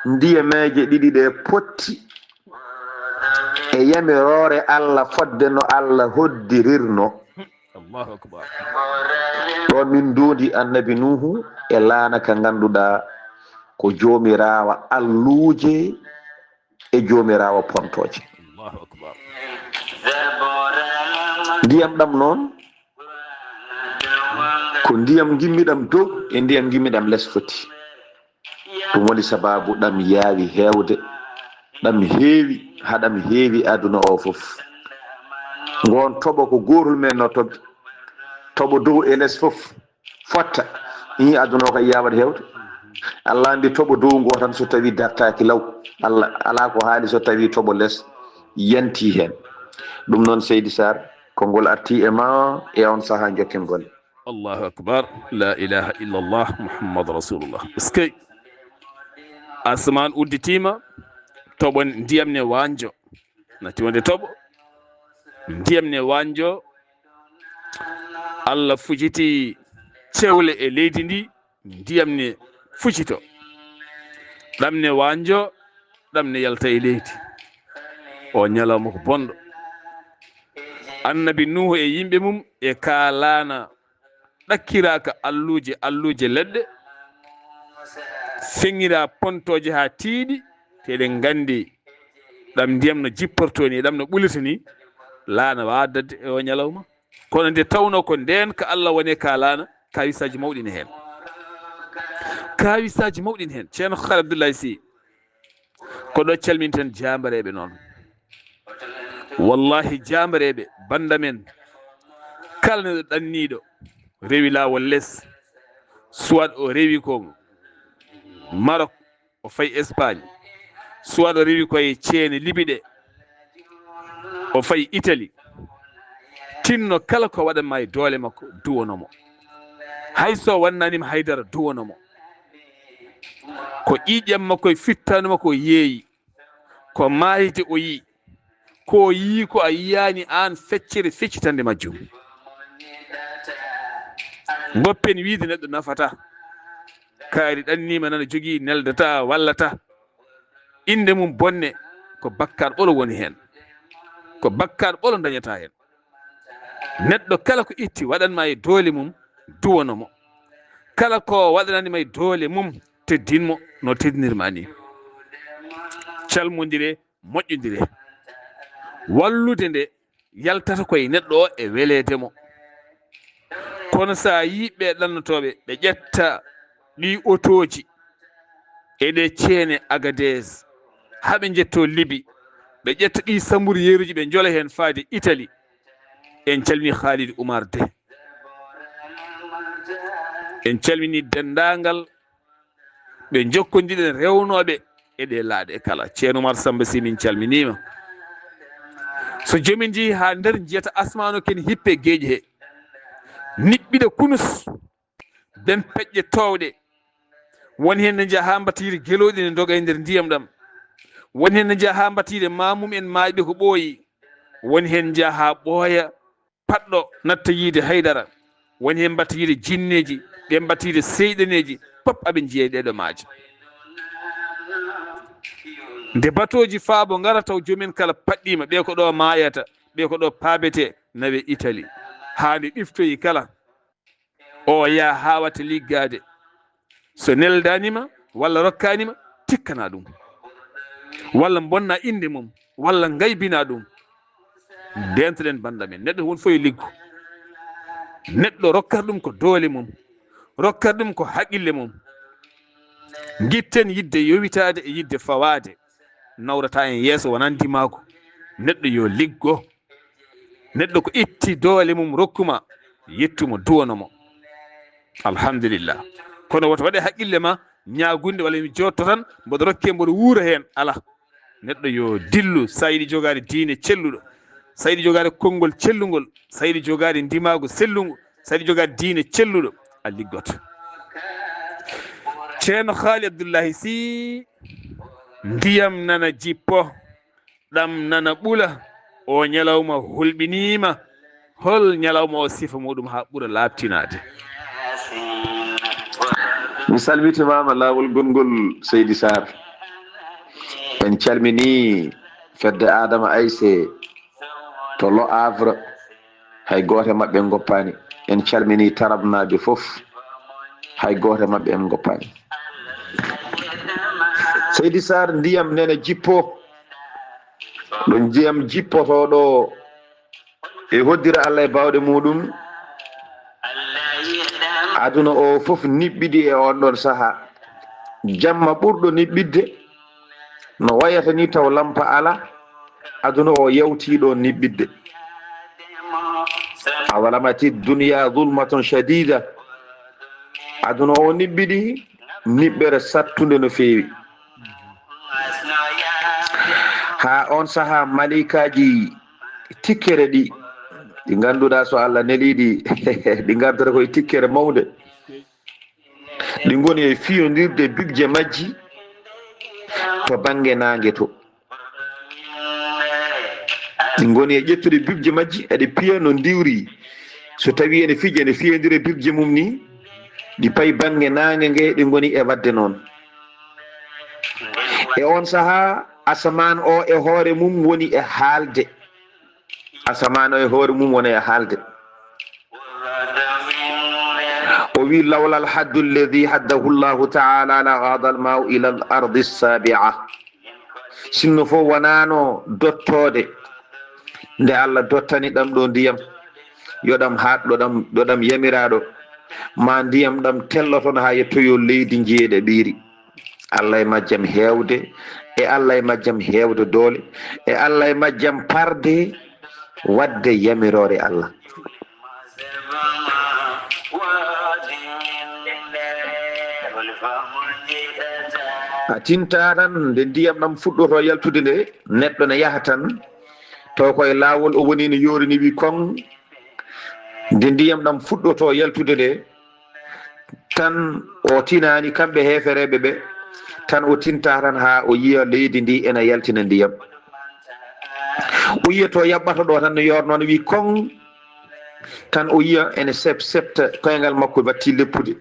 Ndiyameeje ɗiɗi ɗe potti e yamiroore Allah fodde no Allah hoddirirno. Allahu akbar. Ɗo min ndondi Annabi Nuuhu e laana ka ngannduɗaa ko joomiraawo alluuje e joomiraawo pontooje. Allahu akbar. Ndiyam ɗam noon, ko ndiyam ngimmiɗam dow e ndiyam ngimmiɗam les foti. Ɗum woni sabaabu ɗam yaawi heewde, ɗam heewi, haa ɗam heewi aduna o fof. Ngoon toɓo ko gootol men no toɓi. Toɓo dow e les fof fotta. Ii, aduna o kay yaawat heewde. Allah anndi toɓo dow ngo tan so tawi dartaaki law. Allah, alaa ko haali so tawi toɓo les yanti heen. Ɗum noon, Seydi Sarr, konngol arti e ma e on sahaa jokken golle. Allahu akbar. La ilaha illallah, Muhammad Rasulullah. Eskey. Asamaan udditiima, toɓo, ndiyam ne waanjo. Natti wonde toɓo, ndiyam ne waanjo. Allah fujiti cewle e leydi ndi, ndiyam ne fucito. Ɗam ne waanjo, ɗam ne yalta e leydi. O ñalawma ko bonɗo. Annabi Nuuhu e yimɓe mum e ka laana ɗakkiraaka alluuje, alluuje leɗɗe, feŋŋiraa pontooje haa tiiɗi, te eɗen nganndi ɗam ndiyam no jipportoo ni, ɗam no ɓulirta ni, laana waadde e o ñalawma. Kono nde tawnoo ko ndeen ka Allah woni ka laana, kaawisaaji mawɗi ne heen. Kaawisaaji mawɗi ne heen. Ceerno Haali Abdullahi Sy, ko ɗo calminten jaambareeɓe noon. Wallahi, jaambareeɓe, bannda men, kala neɗɗo ɗanniiɗo, rewi laawol les, soit o rewi ko Maroc, o fayi Espagne, soit o rewi koye ceene Libi ɗe, o fayi Italie, tinno kala ko waɗanma e doole makko, duwono mo. Hay so wannanima haydara, duwono mo. Ko ƴiiƴam makko e fittaandu makko o yeeyi, ko maayde o yi'i, ko o yi'i ko a yiyaani aan feccere feccitande majjum. Ngoppen wiide neɗɗo nafata. Kaari ɗanniima nana jogii, neldata, wallata. Innde mum bonne, ko bakkaat ɓolo woni heen. Ko bakkaat ɓolo dañata heen. Neɗɗo kala ko itti waɗanma e doole mum, duwono mo. Kala ko waɗananima e doole mum, teddin mo no teddinirma ni. Calmondire, moƴƴondire. Wallude nde yaltata koye neɗɗo o e weleede mo. Kono so a yii ɓe ɗannotooɓe, ɓe ƴetta ɗi otooji e ɗe ceene Agadez, haa ɓe njetto Libi, ɓe ƴetta ɗi sambur yeruji, ɓe njola heen faade Italie. En calmini Khalid Oumar Deh. En calmini denndaangal ɓe njokkondiɗen rewnooɓe e ɗe laaɗe kala. Ceerno Oumar Samba Sy, min calminiima. So joomin njehii haa nder, njiyata asmaan o ken hippe geeƴe he. Niɓɓiɗe kunus, ben peƴƴe toowɗe. Won heen ne njaha haa mbattiri gelooɗi ne ndoga e nder ndiyam ɗam. Won heen ne njaha haa mbattiri maamum en maayɓe ko ɓooyi. Won heen njaha haa ɓooya, paɗɗo natta yiide haydara. Won heen mbatta yiide jinneeji, ɓe mbatta yiide seyɗaneeji, pop aɓe njiya e ɗeɗo maaje. Nde batooji faabo ngara taw joomen kala paɗɗiima, ɓe ko ɗo maayata, ɓe ko ɗo paabete, nawe Italie. Haa nde ɗiftoyi kala, o yaha haa watta liggaade. So neldaanima walla rokkaanima, tikkana ɗum. Walla bonna innde mum, walla ngaybina ɗum. Ndeentoɗen bannda men. Neɗɗo won fof e liggo. Neɗɗo rokkata ɗum ko doole mum. Rokkata ɗum ko haqqille mum. Ngitten yidde yowitaade e yidde fawaade. Nawrata en yeeso wonaa ndimaagu. Neɗɗo yo liggo. Neɗɗo ko itti doole mum rokkuma, yettumo, duwanomo. Alhamdulillah. Kono woto waɗe haqqille ma ñaagunde walla mi jotto tan, mboɗo rokke, mboɗo wuura heen. Alaa. Neɗɗo yo dillu, sa yiɗi jogaade diine celluɗo, sa yiɗi jogaade konngol cellungol, sa yiɗi jogaade ndimaagu sellungu, sa yiɗi jogaade diine celluɗo, a liggoto. Ceerno Haali Abdullahi Sy, ndiyam nana jippo, ɗam nana ɓula, o ñalawma hulɓiniima. Hol ñalawma o sifa muɗum haa ɓura laaɓtinaade? Mi salmitimaama laawol gonngol, Seydi Sarr. En calminii fedde Adama Ayse to Le Havre. Hay gooto e maɓɓe en ngoppaani. En calminii Tarabnaaɓe fof. Hay gooto e maɓɓe en ngoppaani. Seydi Sarr, ndiyam nana jippo. Ɗo ndiyam jippotoo ɗo e hoddira Allah e baawɗe muɗum. Aduna o fof niɓɓiɗi e on ɗon sahaa. Jamma ɓurɗo niɓɓiɗde, no wayata ni taw lampa alaa. Aduna o yawti ɗo niɓɓiɗde. Awalam yati dunya zulmatun shadida. Aduna o niɓɓiɗi niɓɓere sattunde no feewi. Haa on sahaa, maliikaaji tikkere ɗi, ɗi ngannduɗaa so Allah neliiɗi, ɗi ngartata koye tikkere mawnde. Ɗi ngoni e fiyondirde bibje majji to bannge naange to. Ɗi ngoni e ƴettude bibje majji, eɗe piya no ndiwri. So tawii ene fija, ene fiyondira e bibje mum ni, ɗi payi bannge naange nge, ɗi ngoni e waɗde noon. E oon sahaa, asamaan o e hoore mum woni e haalde. Asamaan o e hoore mum woni e haalde. wi, "Lawla alhaddu alladhi haddahu Allahu ta'ala la ghada alma'u ila al-ardi as-sabi'a." Sinno fof wonano dottoode nde Allah dottani ɗam ɗo ndiyam, yo ɗam haaɗ ɗo ɗam, ɗo ɗam yamiraɗo, ma ndiyam ɗam telloton ha yettoyo leydi njeeɗaɓiri. Allah e majjam heewde, e Allah e majjam heewde doole, e Allah e majjam parde wadde yamirore Allah. A tinta tan nde ndiyam ɗam fuɗɗoto yaltude nde, neɗɗo ne yaha tan, taw ko e laawol o woni ne yorini wi kon, nde ndiyam ɗam fuɗɗoto yaltude nde, tan o tinani kamɓe heefereɓe ɓe, tan o tinta tan ha o yiya leydi ndi ena yaltina ndiyam. O yiya to yaɓɓata ɗo tan no yorno no wi kon, tan o yiya ene sep-, septa koyngal makko batti leppude,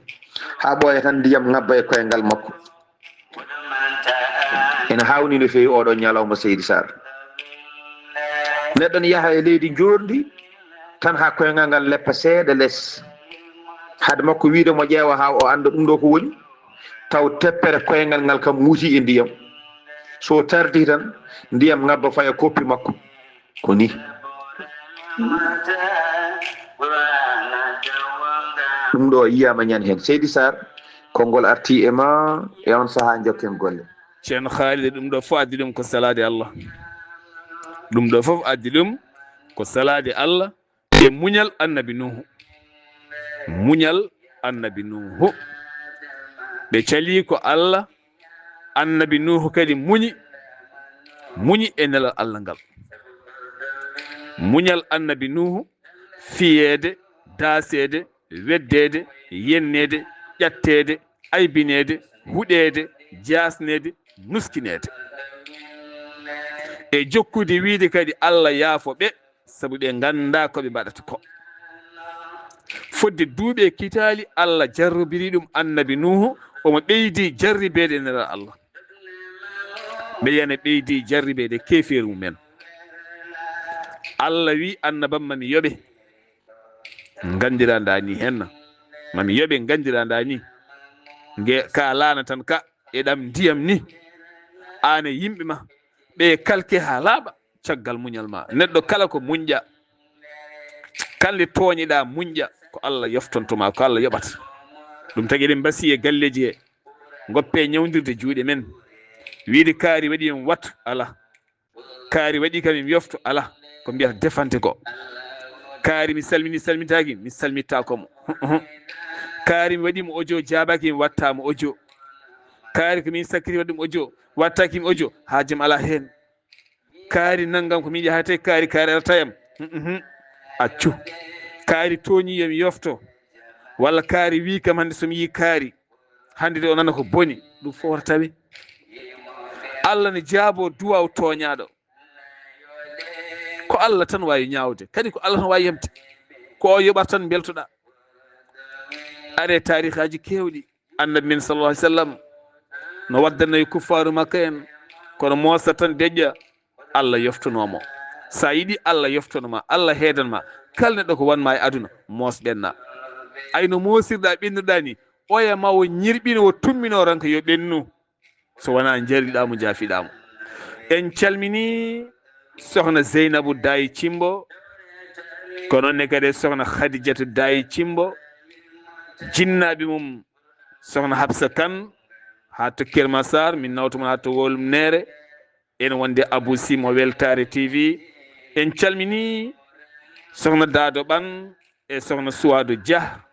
ha ɓooya tan ndiyam ngabba e koyngal makko. Ene hawni no feewi oɗo ñalawma, Seydi Sarr. Neɗɗo ne yaha e leydi njorndi tan ha koyngal ngal leppa seeɗa les. Hade makko wiide mo ƴeewa ha o anda ɗum ɗo ko woni, taw teppere koyngal ngal kam muuti e ndiyam. So tardi tan, ndiyam ngabba faya koppi makko. Ko ni. Ɗum ɗo yiyama ñande hen. Seydi Sarr, konngol arti e ma e on saha, jokken golle. Ceerno Khalid, ɗum ɗo fof addi ɗum ko salaade Allah. Ɗum ɗo fof addi ɗum ko salaade Allah e muñal Annabi Nuuhu. Muñal Annabi Nuuhu. Ɓe cali ko Allah, Annabi Nuuhu kadi muñi, muñi e nelal Allah ngal. Muñal Annabi Nuuhu, fiyeede, daaseede, weddeede, yenneede, ƴatteede, aybineede, huɗeede, jaasneede, nuskineede. E jokkude wiide kadi Allah yaafo ɓe, sabu ɓe nganndaa ko ɓe mbaɗata ko. Fodde duuɓi e kitaali, Allah jarrobiri ɗum Annabi Nuuhu, omo ɓeydi jarribeede e nelal Allah. Ɓe yana ɓeydi jarribeede keefeeru mumen. Allah wi annabam, "Ma mi yoɓe." Nganndiraa ndaa ni henna. "Ma mi yoɓe," nganndiraa ndaa ni. Nge ka laana tan ka e ɗam ndiyam ni. Aan e yimɓe ma, ɓe kalke haa laaɓa caggal muñal ma. Neɗɗo kala ko muñƴa, kala nde tooñeɗaa muñƴa, ko Allah yoftonto ma, ko Allah yoɓata. Ɗum tagi eɗen mbasi e galleeji he, ngoppe ñawndirde juuɗe men. Wiide kaari waɗi en wattu, alaa. Kaari waɗi kam mi yofto, alaa. Ko mbiyata defante ko. Kaari mi salmini, salmintaaki, mi salmittaako mo. Kaari mi waɗi mo audio, jaabaaki, mi watta mo audio. Kaari ko min sakkiti waɗi ɗum audio, wattaaki mi audio, haajam alaa heen. Kaari nanngam ko mi yiɗi haa tawi kaari, kaari alata yam. Mhm. Accu. Kaari tooñi yo mi yofto. Walla kaari wi kam hannde so mi yi kaari, hannde de o nana ko boni, ɗum fof wota tawe. Allah ne jaabo duwaaw tooñaaɗo. Ko Allah tan waawi ñaawde, kadi ko Allah tan waawi heɓde. Ko o yoɓata tan mbeltoɗaa. Are taarihaaji keewɗi. Annabi men sallallahu alaihi wasallam no waddana e kuffaaru Makka en, kono moosa tan deƴƴa, Allah yoftanoo mo. So a yiɗi Allah yoftanoo ma, Allah heedan ma, kala neɗɗo ko wan ma e aduna, moos ɓenna. Ay no moosirɗaa ɓennuɗaa ni, oya ma o ñirɓino, o tumminoo ranka yo ɓennu. So wonaa njariɗaa mo, njaafiɗaa mo. En calminii Sokhna Zeynabu Daay Cimbo, ko noon ne kadi Sokhna Khadijatu Daay Cimbo, jinnaaɓe mum Sokhna Hafsa Kan, haa to Kër Massar, min nawtu mon haa to Wolum Neere. En wonde Abou Sy mo Weltaare T V. En calminii Sokhna Daado Ɓan e Sokhna Suwaadu Dia,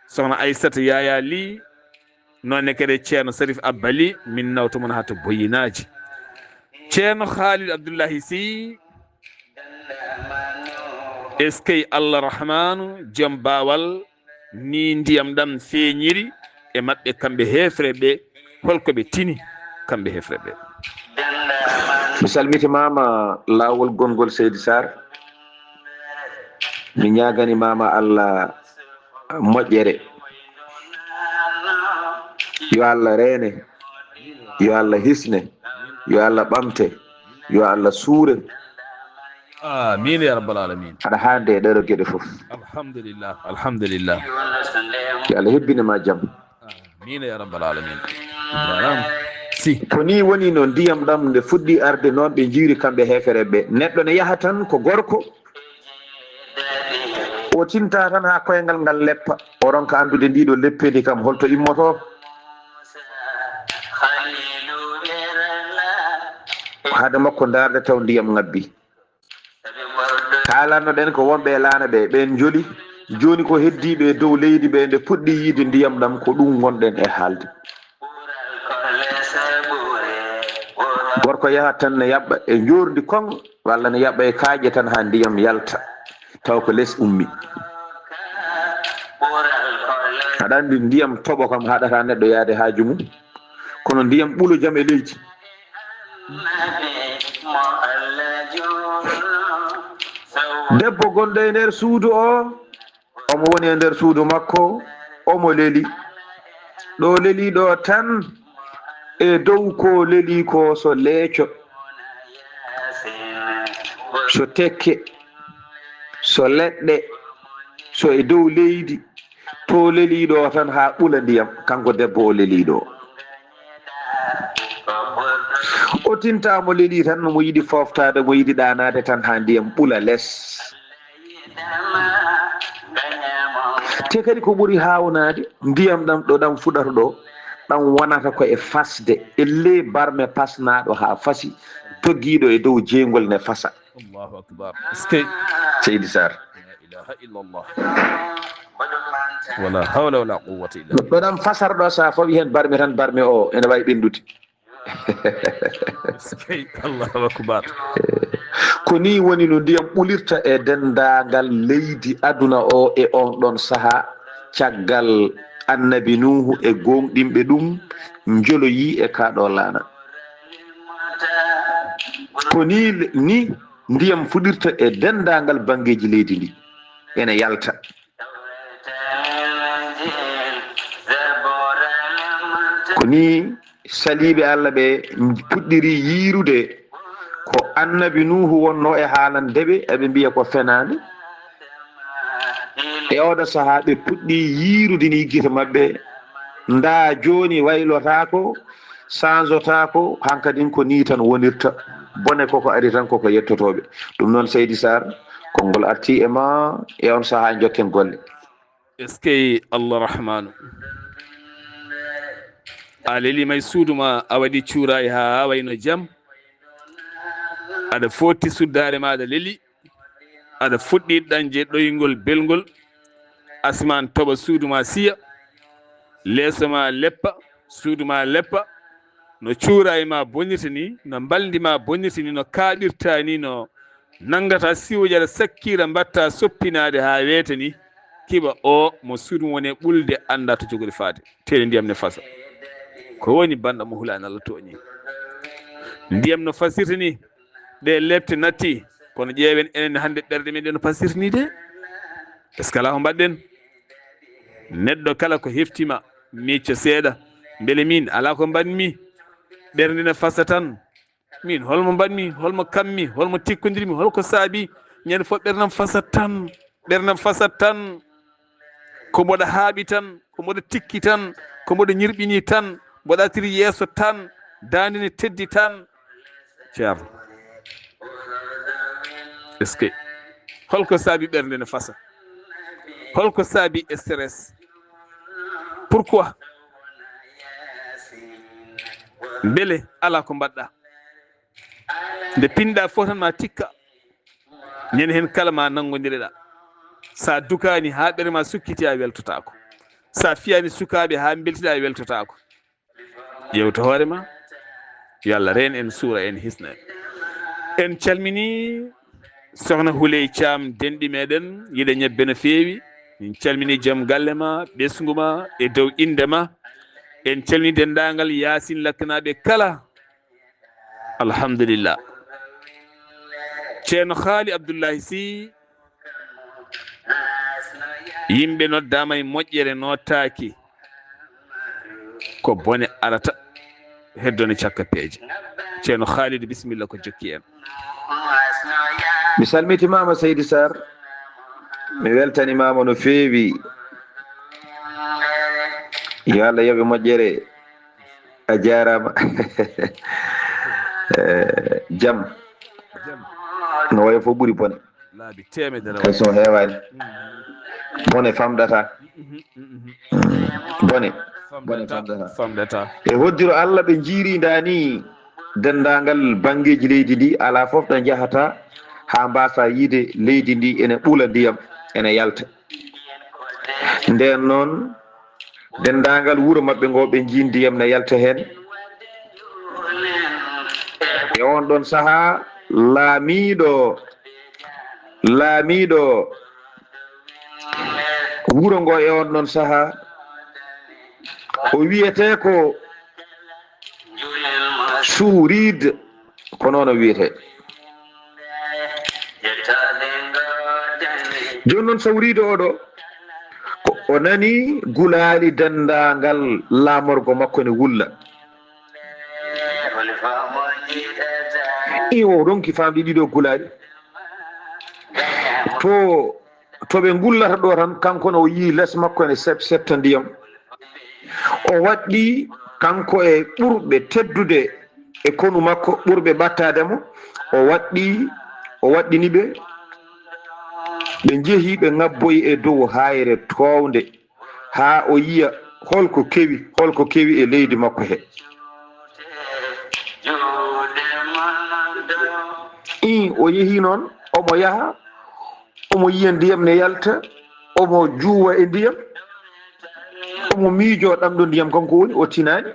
Sokhna Aissata Yaya Ly, noon ne kadi Ceerno Sarif Abba Ly, min nawtu mon haa to Boyinaaji. Ceerno Khalid Abdullahi Sy, eskey Allah Rahmanu, jom baawal, ni ndiyam ɗam feeñiri e maɓɓe kamɓe heefre ɓe, holko ɓe tini kamɓe heefre ɓe? Mi salmitimaama laawol gonngol Seydi Sarr. Mi ñaagani maama Allah moƴƴere. Yo Allah reene, yo Allah hisne, yo Allah ɓamte, yo Allah suure. Amin ya rabbal alamin. Aɗa haande e ɗeɗo geɗe fof. Alhamdulillah, alhamdulillah. Yo Allah hebbine ma jam. Amin ya rabbal alamin. Jaaraama. Si. Ko ni woni no ndiyam ɗam nde fuɗɗi arde noon, ɓe njiiri kamɓe heefereɓe. Neɗɗo ne yaha tan ko gorko. O tinta tan haa koyngal ngal leppa. O ronka anndude ndiɗo leppendi kam holto immoto. Hade makko ndaarde taw ndiyam ngabbi. Kaalanno ɗen ko wonɓe e laana ɓe, ɓen njoli. Jooni ko heddiiɓe e dow leydi ɓe, nde puɗɗi yiide ndiyam ɗam, ko ɗum ngonɗen e haalde. Gorko yahat tan ne yaɓɓa e njoorndi kon, walla ne yaɓɓa e kaaƴe tan haa ndiyam yalta, taw ko les ummi. Aɗa anndi ndiyam toɓo kam haɗata neɗɗo yaade haaju mum, kono ndiyam ɓulo jam e leydi. Debbo gonɗo e nder suudu o, omo woni e nder suudu makko, omo leli. Ɗo leli ɗo tan, e dow ko leli ko, so leeco, so tekke, so leɗɗe, so e dow leydi, to leli ɗo tan haa ɓula ndiyam, kanko debbo o leli ɗo. O tinta mo leli tan, mo yiɗi fooftaade, mo yiɗi ɗaanaade tan haa ndiyam ɓula les. Te kadi ko ɓuri haawnaade, ndiyam ɗam ɗo ɗam fuɗata ɗo, ɗam wonata ko e fasde, e ley barme pasnaaɗo haa fasi, doggiiɗo e dow jeygol ne fasa. Allahu akbar. Eskey. Seydi Sarr. La ilaha illallah. Wala hawla wala quwwata illa billah. Ɗo ɗam fasarɗo sa fawi hen barme tan, barme o ene wawi ɓendude. Eskey. Allahu akbar. Ko ni woni no ndiyam ɓulirta e denndaangal leydi aduna o e on ɗon saha, caggal Annabi Nuuhu e gooŋɗinɓe ɗum njoloyi e kaa ɗo laana. Ko ni, ni ndiyam fuɗirta e denndaangal banngeeji leydi ndi, ene yalta. Ko ni saliiɓe Allah ɓe puɗɗiri yiirude ko Annabi Nuuhu wonno e haalande ɓe, eɓe mbiya ko fenaande. E oɗo sahaa ɓe puɗɗi yiirude ni gite maɓɓe, ndaa jooni waylotaako, sanzotaako, hankadin ko ni tan wonirta. Bone koko ari tan koko yettotooɓe. Ɗum noon Seydi Sarr, konngol arti e ma, e on sahaa jokken golle. Eskey Allah Rahmanu. A leli may suudu ma, a waɗi cuuraay haa wayno jam. Aɗa fotti suddaare ma, aɗa leli. Aɗa fuɗɗi ɗañde ɗoyngol belngol. Asimaan toɓa, suudu ma siya. Leeso ma leppa, suudu ma leppa. No cuuraay ma bonirta ni, no mbalndi ma bonirta ni, no kaaɓirta ni, no nanngata siwjara sakkiira mbatta soppinaade haa weeta ni, kiɓa o mo suudu mum woni e ɓulde annda to jogori faade. Teeli ndiyam ne fasa. Ko woni banɗo mo hulaani Allah tooñi. Ndiyam no fasirta ni, ɗe lepte natti, kono ƴeewen enen hannde ɓerɗe men ɗe no fasirta ni de. Est-ce que alaa ko mbaɗɗen? Neɗɗo kala ko heftima, micca seeɗa. Mbele min, alaa ko mbaɗmi? Ɓernde ne fasa tan. Min, holmo mbaɗmi? Holmo kammi? Holmo tikkondirmi? Holko saabi? Ñande fof ɓernam fasa tan. Ɓernam fasa tan. Ko mboɗo haaɓi tan, ko mboɗo tikki tan, ko mboɗo ñirɓini tan, mboɗo artiri yeeso tan, daande ne teddi tan. Ceerno. Est-ce que? Holko saabi ɓernde ne fasa? Holko saabi stress? Pourquoi? Mbele alaa ko mbaɗɗa? Nde pinɗa fof tan ma tikka. Ñande heen kala ma nanngondireɗa. Sa dukaani haa ɓernde ma sukkiti, a weltotaako. Sa fiyaani sukaaɓe haa mbeltiɗa, a weltotaako. Ƴeewta hoore ma. Yo Allah reen en, suura en, hisna en. En calmini Sohna Huley Caam, denɗi meɗen, yiɗa ñebbe no feewi. Min calmini joom galle ma, ɓesngu ma, e dow innde ma. En calmini denndaangal Yaasin Lakkanaaɓe kala. Alhamdulillah. Ceerno Haali Abdullahi Sy, yimɓe noddaama e moƴƴere nootaaki, ko bone arata, heddone cakka peeje. Ceerno Haalidu, bisimilla, ko jokki en. Mi salmitimaama, Seydi Sarr. Mi weltanimaama no feewi. Yo Allah yoɓe moƴƴere. A jaaraama. Eh, jam. No wayi fof ɓuri bone. Laabi teemedere. Hay so heewaani. Bone famɗata. Bone. Bone famɗata. Famɗata. E hoddiro Allah ɓe njiiri ndaa ni denndaangal banngeeji leydi ndi, alaa fof ɗo njahata haa mbaasa yiide leydi ndi ene ɓula ndiyam, ene yalta. Ndeen noon, denndaangal wuro maɓɓe ngo ɓe njii ndiyam ne yalta heen. E oon ɗoon sahaa, laamiiɗo, laamiiɗo wuro ngo e oon ɗoon sahaa, o wiyetee ko Suuriid, ko noon o wiyetee. Jooni noon, Sawriido oɗo, ko o nani gulaali denndaangal laamorgo makko ne wulla. Iwo ronki faamde ɗiɗo gulaali. To, to ɓe ngullata ɗo tan, kanko ne o yii les makko ene sep-, setta ndiyam. O waɗɗi kanko e ɓurɓe teddude e konu makko, ɓurɓe ɓattaade mo. O waɗɗi, o waɗɗini ɓe. Ɓe njehi, ɓe ŋabboyi e dow haayre toownde, haa o yiya holko kewi, holko kewi e leydi makko he. Ii, o yehi noon, omo yaha, omo yiya ndiyam ne yalta, omo juuwa e ndiyam, omo miijoo ɗam ɗo ndiyam kanko woni, o tinaani.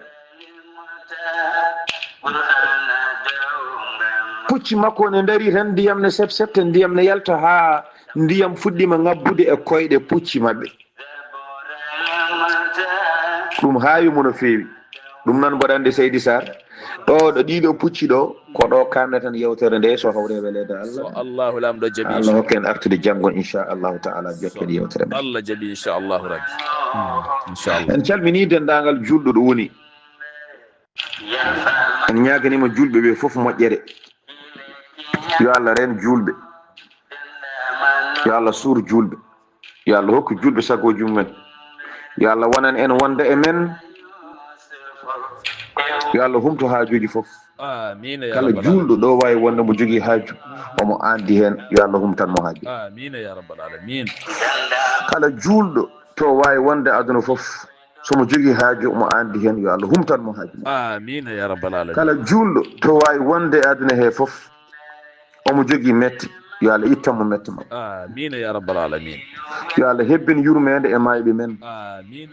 Pucci makko ne ndarii tan, ndiyam ne sep-, setta, ndiyam ne yalta haa ndiyam fuɗɗiima ŋabbude e koyɗe pucci maɓɓe. Ɗum haawi mo no feewi. Ɗum noon, mboɗo anndi, Seydi Sarr, ɗo, ɗo ɗiɗo pucci ɗo, ko ɗo kaannaten yewtere nde, so hawre weleede Allah. So Allahu Laamɗo jaɓi, Allah hokke en artude janngo, inchallahu taala, jokken yewtere men. Allah jaɓi, inchallahu rabbi. Hmm, inchallah. En calminii denndaangal juulɗo ɗo woni. En ñaaganiima juulɓe ɓe fof moƴƴere. Yo Allah reen juulɓe. Yo Allah suur juulɓe. Yo Allah hokku juulɓe sagooji mumen. Yo Allah wonan en wonda e men. Yo Allah humto haajuuji fof. Amiin, ya rabbal alamin. Kala juulɗo ɗo waawi wonde mo jogii haaju, omo anndi heen, yo Allah humtan mo haaju. Amiin, ya rabbal alamin. Kala juulɗo to waawi wonde aduna fof, so mo jogii haaju, omo anndi heen, yo Allah humtan mo haaju mum. Amiin, ya rabbal alamin. Kala juulɗo to waawi wonde e aduna he fof, omo jogii mette, yo Allah ittan mo mette makko. Amiin, ya rabbal alamin. Yo Allah hebbin yurmeende e maayɓe men. Amiin.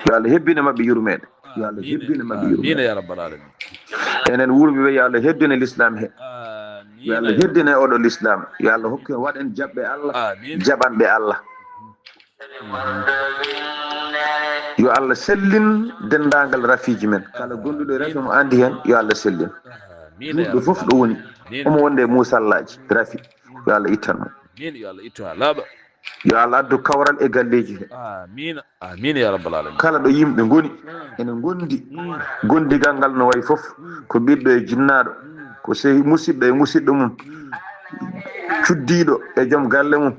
Yo Allah hebbin e maɓɓe yurmeende. Yo Allah hebbin e maɓɓe yurmeende. Amiin, ya rabbal alamin. Enen wuurɓe ɓe, yo Allah heddin e lislaam he. Amiin. Yo Allah heddin e oɗo lislaam. Yo Allah hokku en, waɗen jaɓɓe Allah, amiin, jaɓanɓe Allah. Yo Allah sellin denndaangal rafiiji men. Kala gonduɗo e rafi, omo anndi heen, yo Allah sellin. Amiin, ya rabbal alamin. Juulɗo fof ɗo woni, amiin, omo wonde e muusallaaji rafi. Yo Allah ittan mo. Amiin, yo Allah ittu haa laaɓa. Yo Allah addu kawral e galleeji he. Amiin. Amiin, ya rabbal alamin. Kala ɗo yimɓe ngoni, ene ngondi. Gondigal ngal no wayi fof, ko ɓiɗɗo e jinnaaɗo, ko sehi, musiɗɗo e musiɗɗo mum, cuddiiɗo e joom galle mum.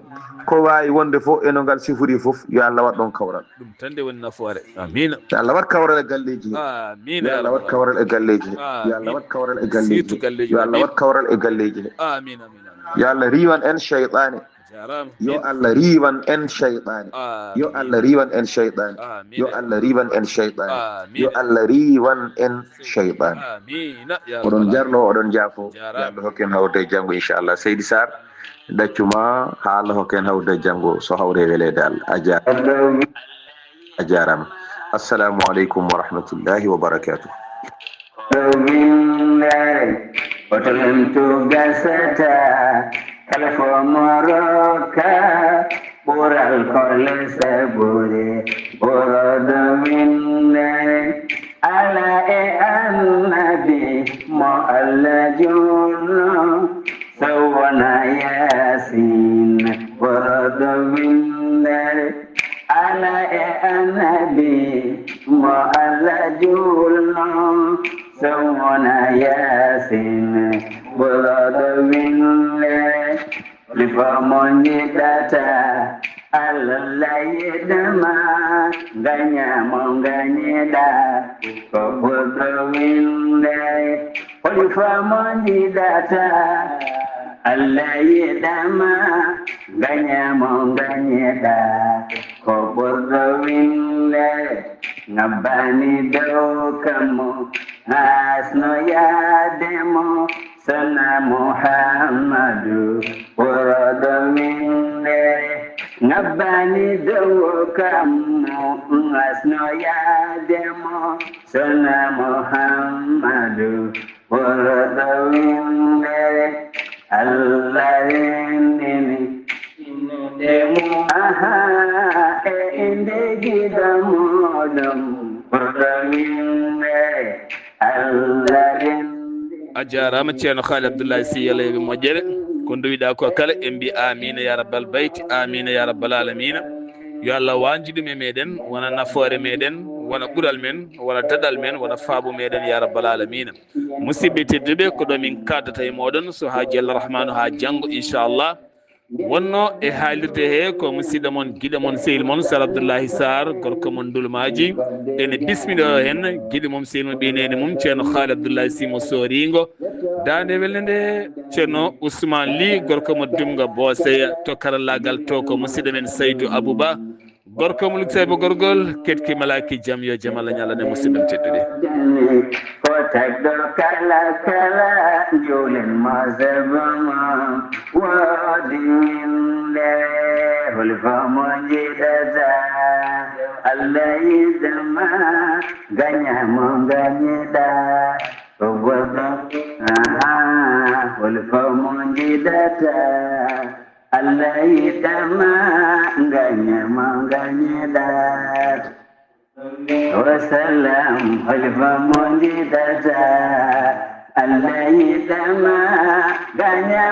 Ko waawi wonde fof, e no ngal sifori fof, yo Allah waɗ ɗoon kawral. Ɗum tan nde woni nafoore. Amiin. Yo Allah waɗ kawral e galleeji he. Amiin, ya rabbal alamin. Yo Allah waɗ kawral e galleeji he. Amiin. Yo Allah waɗ kawral e galleeji he. Surtout galleeji. Yo Allah waɗ kawral e galleeji he. Amiin, amiin, amiin. Yo Allah riiwan en seyɗaane. Jaaraama. Yo Allah riiwan en seyɗaane. Amiin. Yo Allah riiwan en seyɗaane. Amiin. Yo Allah riiwan en seyɗaane. Amiin. Yo Allah riiwan en seyɗaane. Amiin. Ya rabbal alamin. Oɗon jarno, oɗon jaafo. Jaaraama. Yo Allah hokke en hawrude e janngo, inchallah. Seydi Sarr, ɗaccuma haa Allah hokke en hawrude e janngo, so hawre weleede Allah. A jaaraama. A jaaraama. Assalamu aleykum wa rahmatullahi wa barakatuh. Ɗo winndere, hoto lemtu gasata, kala fo mo rokka, ɓural ko lesa ɓuri, ɓuroɗo winndere, ala e annabi, mo Allah juulno, so wona Yaasin, ɓuroɗo winndere, ala e annabi, mo Allah juulno, so wona Yaasin, ɓuroɗo winndere, Holi fo mo njiɗata, Allah yiɗama, ngaña mo ngañiɗa, ko ɓurɗo winde. Holi fo mo njiɗata, Allah yiɗama, ngaña mo ngañiɗa, ko ɓurɗo winde. Ngabbani dow kammu, hasno yaade mo, Sona Muhammadu ɓurɗo winde. Ngabbani dow kammu, hasno yaade mo, Sona Muhammadu ɓurɗo winde. Allah renndini innde mum, aha, e innde giɗo muɗum ɓurɗo winde. Allah renndini. A jaaraama, Ceerno Haali Abdullahi Sy, yo Allah yoɓe moƴƴere. Ko nduwiɗaa ko kala, en mbi aamiina ya rabbal bayti, aamiina ya rabbal aalamiina. Yo Allah waanju ɗum e meɗen, wona nafoore meɗen, wona ɓural men, wona daɗal men, wona faabu meɗen ya rabbal aalamiina. Musidɓe tedduɓe, ko ɗo min kaadata e moɗon, so haaji Allah Rahmaanu haa janngo, inchallah. Wonno e haalirde he ko musidɗo mon, giɗo mon, sehil mon, Sar Abdullahi Sarr, gorko mon Ndulmaaji. Ene bismiɗo hen giɗo mum, sehil mum, ɓiy neene mum, Ceerno Haali Abdullahi Sy mo Sooringo. Daande welde nde, Ceerno Ousmane Ly, gorko mo Dumga Booseya, to karallaagal to ko musidɗo men Saydu Abouba. Gorko mum Sayba Gorgol, ketki malaaki jam, yo jam Allah ñalane musidɓe tedduɓe. Ko tagɗo kala kala, njuulen mo sebo mo, woodi winde, holi fo mo njiɗata, Allah yiɗama, ngaña mo ngañiɗa, ko goɗɗo, aha, holi fo mo njiɗata. Allah yiɗama, ngaña mo ngañiɗa. Wa salam, holi fo mo njiɗata. Allah yiɗama, ngaña